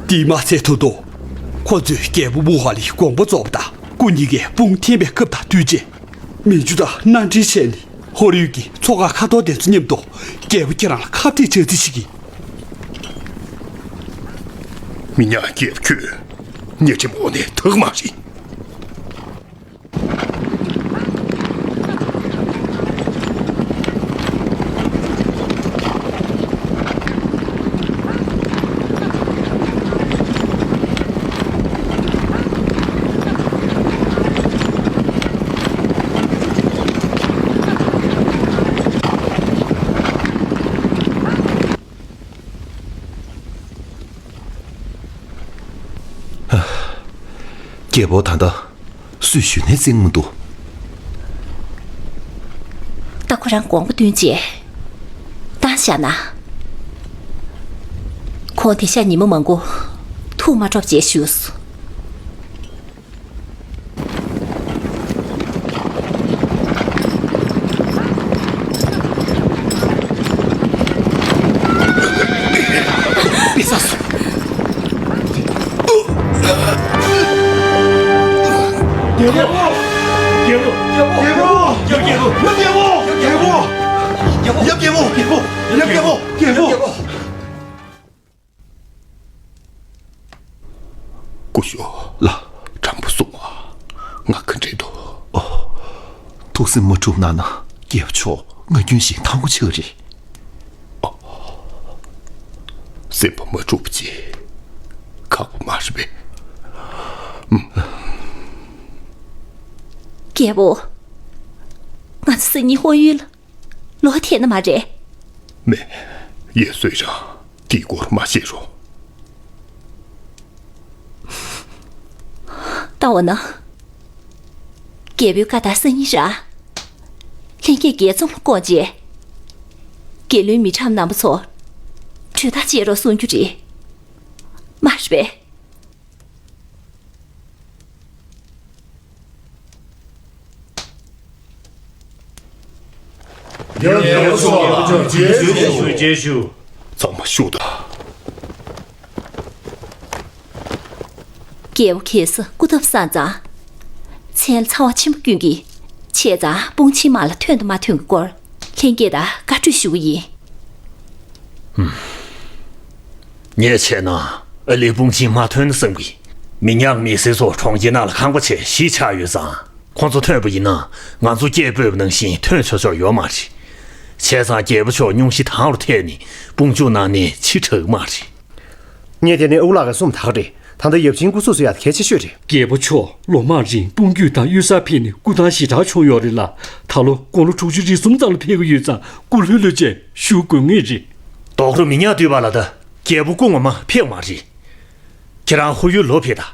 དེས་མ་ཚད་ད་དུང་ཁོ་ཚོས་རྒྱལ་པོ་མུ་ཧ་ལིའི་དགོངས་པ་རྫོགས་པ་དང་སྐུ་ཉིད་ཀྱི་དཔུང་འཐེན་པའི་སྐབས་དང་དུས་ཆེན། མན་ཇུ་དང་མནའ་འབྲེལ་བྱས་ནས་ཧོར་ཡུལ་གྱི་མཚོ་ཁ་ཁ་དོག་དེ་ཚོ་མཉམ་དུ་རྒྱལ་པོ་ཁྱེད་རང་ལ་ཁ་གཏད་བྱ་རྩིས་བྱེད་ཀྱི། མི་ཉག་རྒྱལ་པོ་ཁྱོད་ཉེས་ཁྲིམས་འོག་ནས་ཐར་མ་རེད། རྒྱལ་པོ་ད་ལྟ་སུས་ཞུས་ནས་བཙན་མི་འདུག་ད་ཁོ་རང་དགོངས་པ་བཏོན་རྗེས་བཏང་བཞག་ན། ཁོང་དེ་ཤ་ཉི་མ་མང་པོ་ཐུགས་མ་སྤྲོ་བ་བྱས་བཞུགས་སོ། རྒྱལ་པོ། རྒྱལ་པོ། རྒྱལ་པོ། རྒྱལ་པོ། རྒྱལ་པོ། རྒྱལ་པོ། རྒྱལ་པོ། རྒྱལ་པོ། ཡབ་རྒྱལ་པོ། རྒྱལ་པོ། སྐུ་ཞབས་ལགས། དྲང་པོ་གསུངས་པ། ང་ག་འདྲས་འདུག། ཨོ། ཐུགས་སེམས་མ་འཁྲུགས་གནང་ན། རྒྱལ་པོ་མཆོག་ང་རྒྱུན་བཞིན་ཐང་པོ་ཆགས་རེད། ཨོ། སེམས་པ་མ་འཁྲུགས་པ་བྱེད། ཁག་པོ་མ་རེད་པས། ཨུམ། རྒྱལ་པོ། ང་ཚོ་སང་ཉིན་ཧོར་ཡུལ་ལ་ལོག་ཐེབས་ན་མ་རེད། མེད། ཡེ་སུའི་རང་དེའི་སྐོར་མ་བཤད་རོགས། ད་འོ་ན། རྒྱལ་པོའི་བཀའ་ལྟར་སང་ཉིན་ར། ལྷན་རྒྱས་རྒྱལ་ཚོགས་ལ་བསྐོངས་རྗེས། རྒྱལ་བློན་མི་གྲངས་རྣམ་པ་ཚོ་གྲོས་ཐག་བཅད་རོགས་གསུང་རྒྱུ་རེད། མ་རེད་པས། རྒྱལ་པོ་མཆོག་ལ་རྗེས་ཞུ། རྗེས་ཞུ། ཚང་མ་བཞུགས་དང་། རྒྱལ་པོ་གེ་སར་སྐུ་ཐོབ་སོང་ཙང་། མཚན་ལ་ཚ་བ་ཆེན་པོ་ཀུན་གྱིས། བྱས་ཙང་དཔུང་ཆེན་དམག་ལ་ཐོན་དང་མ་ཐོན་གྱི་སྐོར་ལྷན་རྒྱས་དང་བཀའ་གྲོས་ཞུ་གི་ཡིན། ངས་བྱས་ན་ཨ་ལེ་དཔུང་ཆེན་མ་ཐོན་ན་བསམ་གི། མི་ཉག་མི་སེར་ཚོ་གྲོང་ཁྱེར་ནང་ལ་ཁང་པ་ཆེ་བཞི་ཆགས་ཡོད་ཙང་། ཁོང་ཚོ་ཐོན་པ་ཡིན་ན་ང་ཚོ་སྐད་འབོད་པ་ནང་བཞིན་ཐོན་ཆོག་ཆོག་ཡོད་མ་རེད། བྱས་ཙང་རྒྱལ་པོ་མཆོག་སྙུང་གཞི་དྭངས་རུ་ཐལ་ནས་དཔུང་འཇུག་གནང་ནས་ཕྱིར་དྲག་གི་མ་རེད། ངས་དེ་ནས་ཨུ་ལགས་ཀྱི་གསུང་ཐག་རེད། ད་ལྟ་ཡབ་ཆེན་སྐུ་གཟུགས་སུ་ཡག་གལ་ཆེ་ཤོས་རེད། རྒྱལ་པོ་མཆོག་ལོ་མང་རིང་དཔུང་རྒྱུད་དང་གཡུལ་སར་ཕེབས་ནས་སྐུ་ཐང་ཞེ་དྲག་བྱུང་ཡོད་རེད་ལ། ད་ལོ་དགུང་ལོ་དྲུག་ཅུ་རེ་གསུམ་ཙམ་ལ་ཕེབས་ཀྱི་ཡོད་ཙང་སྐུ་ལྷོད་ལྷོད་བྱས་བཞུགས་དགོས་ངེས་རེད། རྡོག་རོ་མི་ཉག་འདུས་པ་ལ་ད་རྒྱལ་པོ་སྐུ་ངོ་མ་ཕེབས་མ་རེད། ཁྱེད་རང་ཧོར་ཡུལ་ལོག་ཕེབས་དང་།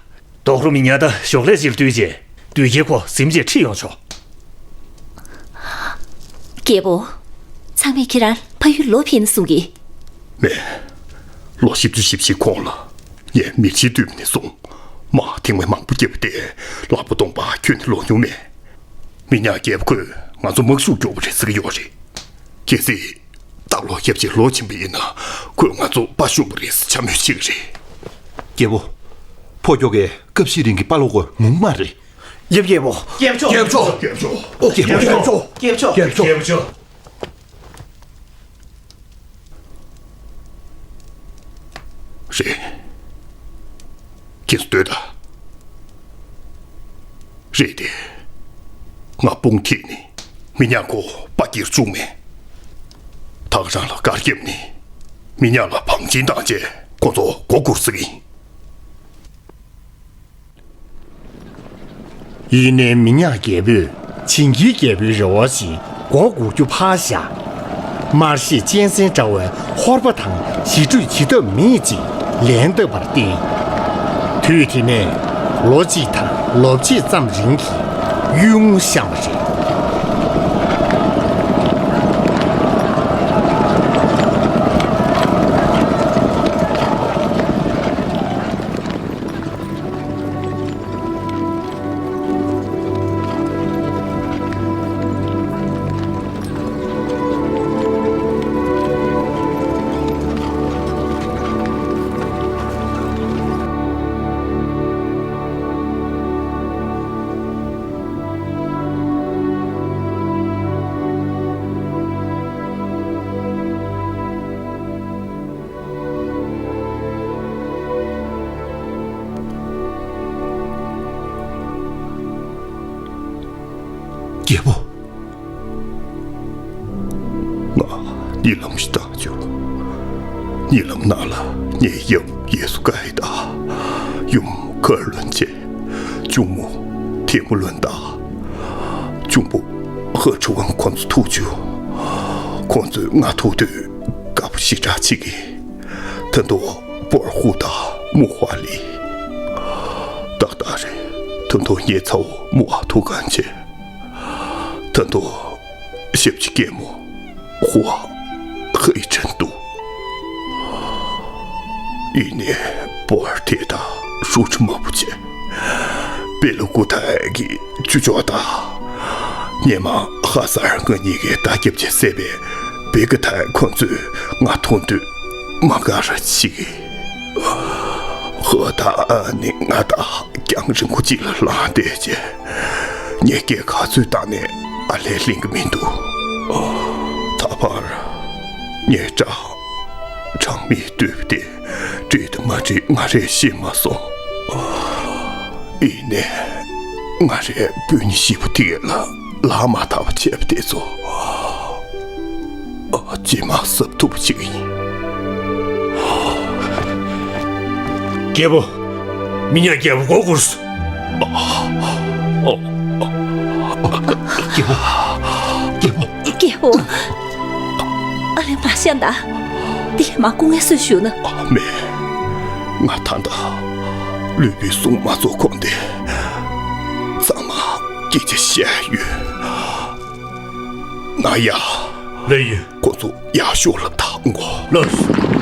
རྡོག་རོ་མི་ཉག་ད་ཞོགས་ལས་ཅིག་ལ་བཏུལ་རྗེས་དུས་ཁྱེད་ཁོ་གཟིམ་རྗེས་ཁྲིད་ཡོང་ཆོག། རྒྱལ་པོ། ཚང་མས་ཁྱེད་རང་ཕ་ཡུལ་ལོག་ཕེབས་ན་གསུང་གི། མེད། ལོ་བཞི་བཅུ་ཞེ་བཞིའི་གོང་ལ་ངས་མི་ཆེན་བཏུལ་བ་ནས་བཟུང་། དམག་ཐེངས་མ་མང་པོ་བརྒྱབ་པ་དེ་ལག་པ་སྟོང་པ་ཁྱོན་ནས་ལོག་མྱོང་མེད། མི་ཉག་རྒྱལ་པོ་ཁོས་ང་ཚོ་དམག་ཤུགས་མགྱོགས་པོ་རེད་ཟེར་གྱི་ཡོད་རེད། གལ་སྲིད་སྟག་ལོ་སྐྱབས་རྗེ་ལོག་ཕྱིན་པ་ཡིན་ན་ཁོས་ང་ཚོ་དཔའ་ཞུམ་པ་རེད་ཟེར་འཕྱ་སྨོད་བྱེད་ཀྱི་རེད། རྒྱལ་པོ། ཕོ་ཁྱོ་གས་སྐབས་ཤིག་རིང་གི་དཔའ་ལོ་དགོས་ངུང་མ་རེད། ཡབ་རྒྱལ་པོ། རྒྱལ་པོ་མཆོག་རྒྱལ་པོ་མཆོག་རྒྱལ་པོ་མཆོག་རྒྱལ་པོ་མཆོག་རྒྱལ་པོ་མཆོག་རྒྱལ་པོ་མཆོག་རེད། ཁྱེད་ཚོ་སྡོད་དང་། རེད་དེ། ང་དཔུང་འཐེན་ནས་མི་ཉག་ཁོ་པ་སྐྱེར་བཅུག་མེད། ད་ག་རང་ལ་གར་སྐྱབས་ནས་མི་ཉག་ལ་བང་ཆེན་བཏང་བྱས་ཁོ་ཚོ་མགོ་སྒུར་ས་ཡིན། ཡིན་ནའི་མི་ཉག་རྒྱལ་པོས་བྱིན་གྱིས་རྒྱལ་པོའི་རེ་བ་བཞིན་མགོ་སྒུར་རྒྱུ་ཕར་བཞག། མར་ཤེས་གཅན་གཟན་འདྲ་བའི་ཧོར་པ་དང་ཞི་གྲོས་བྱེད་ཐབས་མེད་ཅེས་ལན་བཏབ་པར་བརྟེན། དུས་དེ་ནས་ལོ་གཅིག་དང་ལོ་ཕྱེད་ཙམ་རིང་གི་གཡུལ་ངོ་བཤམས་པ་རེད། རྒྱལ་པོ། ང་གཉིད་ལམ་ཞིག་བཏང་བྱུང་། གཉིད་ལམ་ནང་ལ་ངའི་ཡབ་ཡེ་སུ་ཀའི་དང་། ཡུམ་ཁར་ལོན་ཆེ། གཅུང་མོ་ཐེ་མུ་ལོན་དང་། གཅུང་པོ་ཧ་ཁྲི་ཝང་ཁོང་ཚོ་ཐུག་བྱུང་། ཁོང་ཚོས་ང་ཐུག་དུས་དགའ་པོ་ཞེ་དྲག་བྱེད་ཀྱི། ད་དུང་པོར་ཧུ་དང་མུ་ཧ་ལི། ཏག་ཏག་རེད། ད་དུང་ངའི་ཚ་བོ་མུ་ཧ་ཐུག་གང་བྱེད། ད་དུང་ཞབས་ཕྱི་སྐྱེས་མོ་ཧུ་ཧ་ཧི་ཁྲིན་འདུག། ཡིན་ནའི་པོར་ཐེ་དང་ཧྲུའུ་ཁྲི་མ་བུ་ཆེ། པེ་ལུ་ཀུ་ཐའི་གི་ཅུ་ཅོ་དང་། སྔོན་མ་ཧ་སར་ང་གཉིས་ཀྱི་བརྡ་སྐྱབས་ཀྱིས་བསད་པའི་བེ་ཀ་ཐའི་ཁོང་ཚོས་ང་མཐོང་དུས་མ་དགའ་ར་བྱེད་ཀྱི། ཧོ་ད་ནི་ང་དང་རྒྱང་རིང་པོ་གཅིག་ལ་ལངས་བསྡད་རྗེས། ངས་སྐད་ག་ཚོད་བཏང་ནས་ཨ་ལས་ལེན་གྱི་མི་འདུག། ད་བར་ ངའི་བྲང་བྲང་མིག་བཏུད་པ་དེ་འགྲིག་དང་མ་འགྲིག་ང་རས་ཤེས་མ་སོང་། ཡིན་ནའི་ང་རའི་སྤུན་ཉེ་བཞི་པོ་དེ་གས་ལ་ལག་མ་ཐག་པ་བྱས་པ་དེ་ཚོ་ཨ། ཅི་མ་གཟབ་ཐུབ་པ་ཅིག་ཡིན། རྒྱལ་པོ། མི་ཉག་རྒྱལ་པོ་མགོ་སྒུར་སོང་། རྒྱལ་པོ། རྒྱལ་པོ། རྒྱལ་པོ། ཨ་ལེ་མ་ཤ་འདའ། དེ་མ་སྐུ་ངལ་གསོས་ཞུ་ན། མེད། ང་ད་ལྟ་ལུས་པོའི་སྲུང་མ་ཚོ་ཁོང་དེ་ཚང་མ་སྐད་ཆ་བཤད་ཡོད། ན་ཡ། ལགས་ཡོད། ཁོ་ཚོ་ཡག་ཤོས་ལ་བདག་དགོས། ལགས་སོ།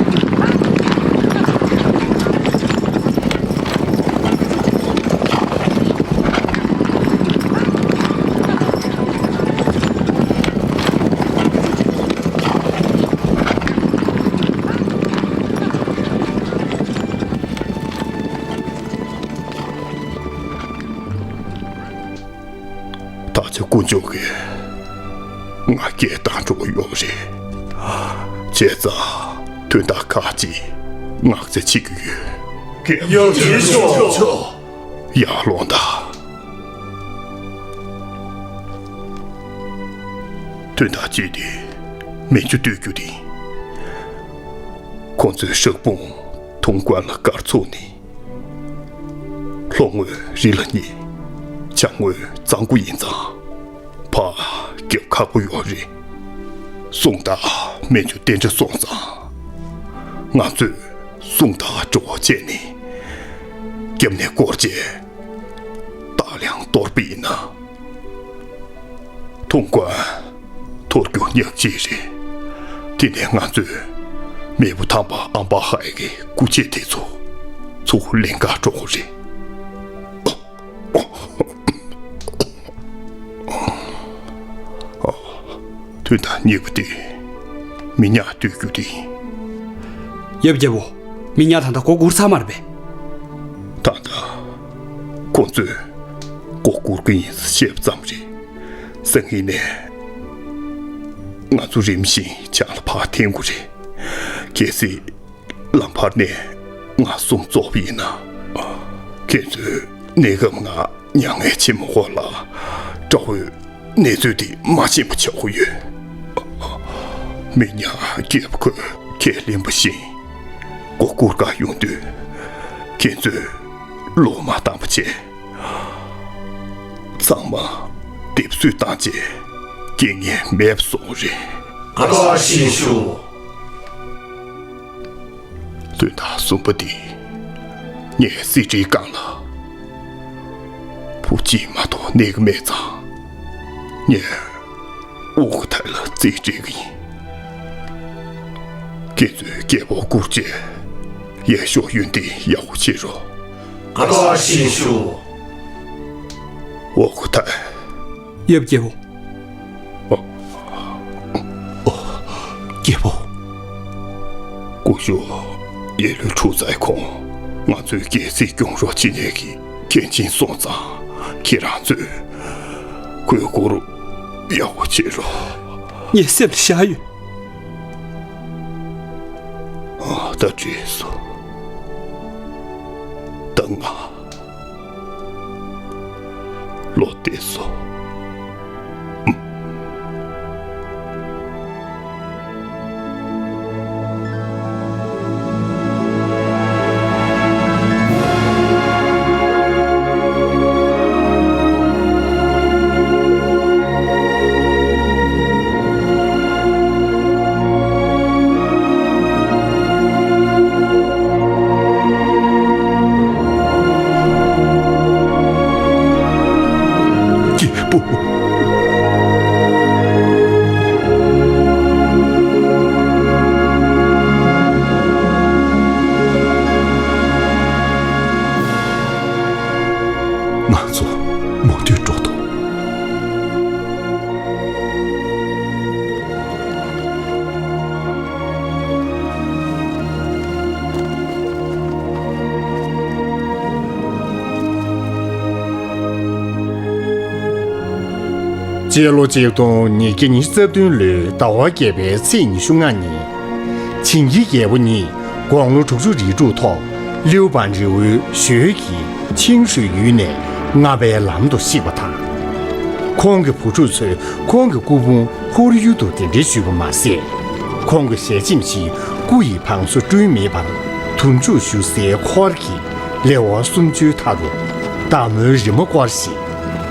ད་ཆ་དཀོན་མཆོག་གིས་ང་སྐད་བཏང་འགྲོ་གི་ཡོད་རེད། བྱས་ཙང་དོན་དག་ཁག་ཅིག་ངག་བཅད་བྱེད་ཀྱི་ཡོད། ཡ་ལོང་ད། དོན་དག་ཅིག་དེ་མེ་མཆོད་གཏོད་རྒྱུ་དེ། ཁོང་ཚོས་ཧྲག་དཔུང་ཐུང་ཀོན་ལ་སྐར་ཚོགས་ནས། ལྷོ་ངོས་རི་ལ་གཉིས། བྱང་ངོས་གཙང་པོ་ཡིན་ཙང་། ཕར་རྒྱབ་ཁག་པོ་ཡོད་རེད། སྲུང་དང་མེ་མཆོད་དེ་འདྲ་སོང་ཙང་། ང་ཚོས་སྲུང་དང་གྲོགས་བྱས་ནས། རྒྱབ་ནས་སྐོར་བྱས། སྟག་ལའང་གཏོར་པ་ཡིན་ན། ཐུང་ཀོན་འཐོར་རྒྱུ་ཉག་གཅིག་རེད། དེ་ནས་ང་ཚོས་མེས་པོ་དམ་པ་ཨམ་པ་ཧའེ་གི་སྐུ་ཆས་དེ་ཚོ་ཚུར་ལེན་ག་འགྲོ་གི་རེད། དོན་དག་གཉིས་པ་དེ་མི་ཉག་གཏོད་རྒྱུ་དེ་ཡིན། ཡབ་རྒྱལ་པོ། མི་ཉག་ད་ལྟ་མགོ་སྒུར་ཚར་མ་རེད་པས། ད་ལྟ་ཁོ་ཚོས་མགོ་སྒུར་གི་ཡིན་ཟེར་བཤད་པ་ཙམ་རེད། སང་ཉིན་ནས་ང་ཚོ་རིམ་བཞིན་བྱང་ལ་ཕར་འཐེན་དགོས་རེད། གལ་སྲིད་ལམ་བར་ནས་ང་སྲུང་བཙོག་པ་ཡིན་ན། ཁྱེད་ཚོས་གནས་སྐབས་ང་མྱ་ངན་ཆེན་མོ་འོག་ལ་དགྲ་བོའི་གནས་ཚུལ་དེ་མ་ཤེས་པ་ཆགས་ཀྱི་ཡོད། མི་ཉག་རྒྱལ་པོ་ཁོས་ཁས་ལེན་པ་བཞིན་མགོ་སྒུར་ག་ཡོང་དུས། ཁྱེད་ཚོས་བློ་མ་བཏང་པ་བྱས། ཚང་མ་སྡེབ་གསོད་བཏང་རྗེས་རྐྱེན་ངན་མེད་པ་བཟོ་གི་རེད། བཀའ་དྲིན་ཆེ། དོན་དག་གསུམ་པ་དེ། ངའི་གསེར་ཁྲིའི་སྒང་ལ་བུ་གཅིག་མ་གཏོགས་གནས་ཀྱི་མེད་ཙང་། ངས་ཨོ་ཁུ་ཐའི་ལ་རྩིས་སྤྲད་ཀྱི་ཡིན། ཁྱེད་ཚོས་རྒྱལ་པོ་བཀུར་ཆེད་ཡར་ཤོག་ཡོན་ཏན་ཡག་པོ་བྱེད་རོགས། བཀའ་དྲིན་ཆེ། ཨོ་ཁུ་ཐའི། ཡབ་རྒྱལ་པོ། ཨོ། ཨོ། རྒྱལ་པོ། སྐུ་ཞབས་ཡེ་ལུའི་ཕྲུག་ཚའི་ཁོང་ང་ཚོའི་རྒྱལ་སྲིད་སྐྱོང་རོགས་བྱེད་མཁན་གྱི་མཁན་ཆེན་སོང་ཙང་། ཁྱེད་རང་ཚོས་གུས་བཀུར་ཡག་པོ་བྱེད་རོགས། ངས་སེམས་ལ་བཞག་ཡོད། ཨ། ད་བྲིས་སོ། ད་ང་ལོག་བལྟས་སོ། རྒྱལ་པོ། ང་ཚོ་མུ་མཐུད་འགྲོ་དོ། སྤྱི་ལོ་ཆིག་སྟོང་ཉིས་བརྒྱ་ཉི་ཤུ་རྩ་བདུན་ལོའི་ཟླ་བ་བརྒྱད་པའི་ཚེས་ཉི་ཤུ་ལྔ་ཉིན། བྱིན་གྱིས་རྒྱལ་པོ་ཉིད་དགུང་ལོ་དྲུག་ཅུ་རེ་དྲུག་ཐོག་ལིའུ་བན་རི་བོའི་ཞོལ་གྱི་ཆིང་ཧྲུའེ་ཡུལ་ནས་ལྔ་པའི་ལམ་དུ་གཤེགས་པ་དང་། ཁོང་གི་བུ་ཕྲུག་ཚོས་ཁོང་གི་སྐུ་ཕུང་ཧུར་ཡུལ་དུ་གདན་འདྲེན་ཞུས་པ་མ་ཟད། ཁོང་གི་ཞལ་ཆེམས་ཤིག་སྐུ་ཡི་བང་སོ་བསྐྲུན་མེད་པར་དུར་འཇུག་ཞུ་སའི་འཁོར་གྱི་ལེ་དབར་སུམ་ཅུའི་མཐའ་རུ་བདག་མོའི་རི་མོ་བསྐོར་ཞིང་།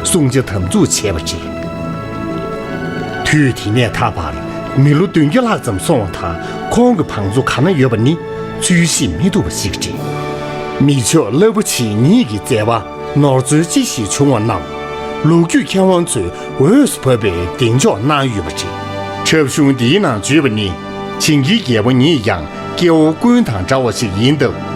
བསྲུང་བྱ་དམ་བཙུགས་བྱས་པ་རེད། དུས་དེ་ནས་ད་བར་མི་ལོ་བདུན་བརྒྱ་ལྷག་ཙམ་སོང་བ་དང་། ཁོང་གི་བང་མཛོད་ག་ན་ཡོད་པ་ནི་ཚུལ་བཞིན་མི་ཐུབ་པ་ཞིག་རེད། མི་ཆོས་རླབས་པོ་ཆེ་གཉིས་ཀྱི་མཛད་པ་ནོར་འཛོལ་ཅི་ཞིག་བྱུང་བ་རྣམས་ལོ་རྒྱུས་མཁས་དབང་ཚོས་འོས་སུ་བབས་པའི་གདེང་འཇོག་གནང་ཡོད་པ་རེད། འཁྲབ་གཞུང་འདིའི་ནང་བརྗོད་པ་ནི། བྱིན་གྱིས་རྒྱལ་པོ་ཉིད་ཀྱང་སྐྱེ་བོ་ཀུན་དང་འདྲ་བ་ཞིག་ཡིན་སྟབས།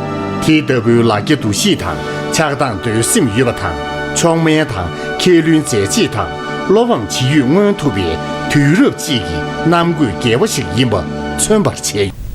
དེ་ལྟ་བུའི་ལ་རྒྱ་འདུ་ཤེས་དང་ཆགས་སྡང་འདོད་སེམས་ཡོད་པ་དང་། མཆོག་དམན་དང་མཁས་བླུན་མཛད་རྗེས་དང་བློ་ཕམ་ཇི་ཡོད་མངོན་ཐུབ་པའི་དུས་རབས་ཅིག་གི་གནམ་བསྐོས་རྒྱལ་པོ་ཞིག་ཡིན་པ་མཚོན་པར་བྱས་ཡོད།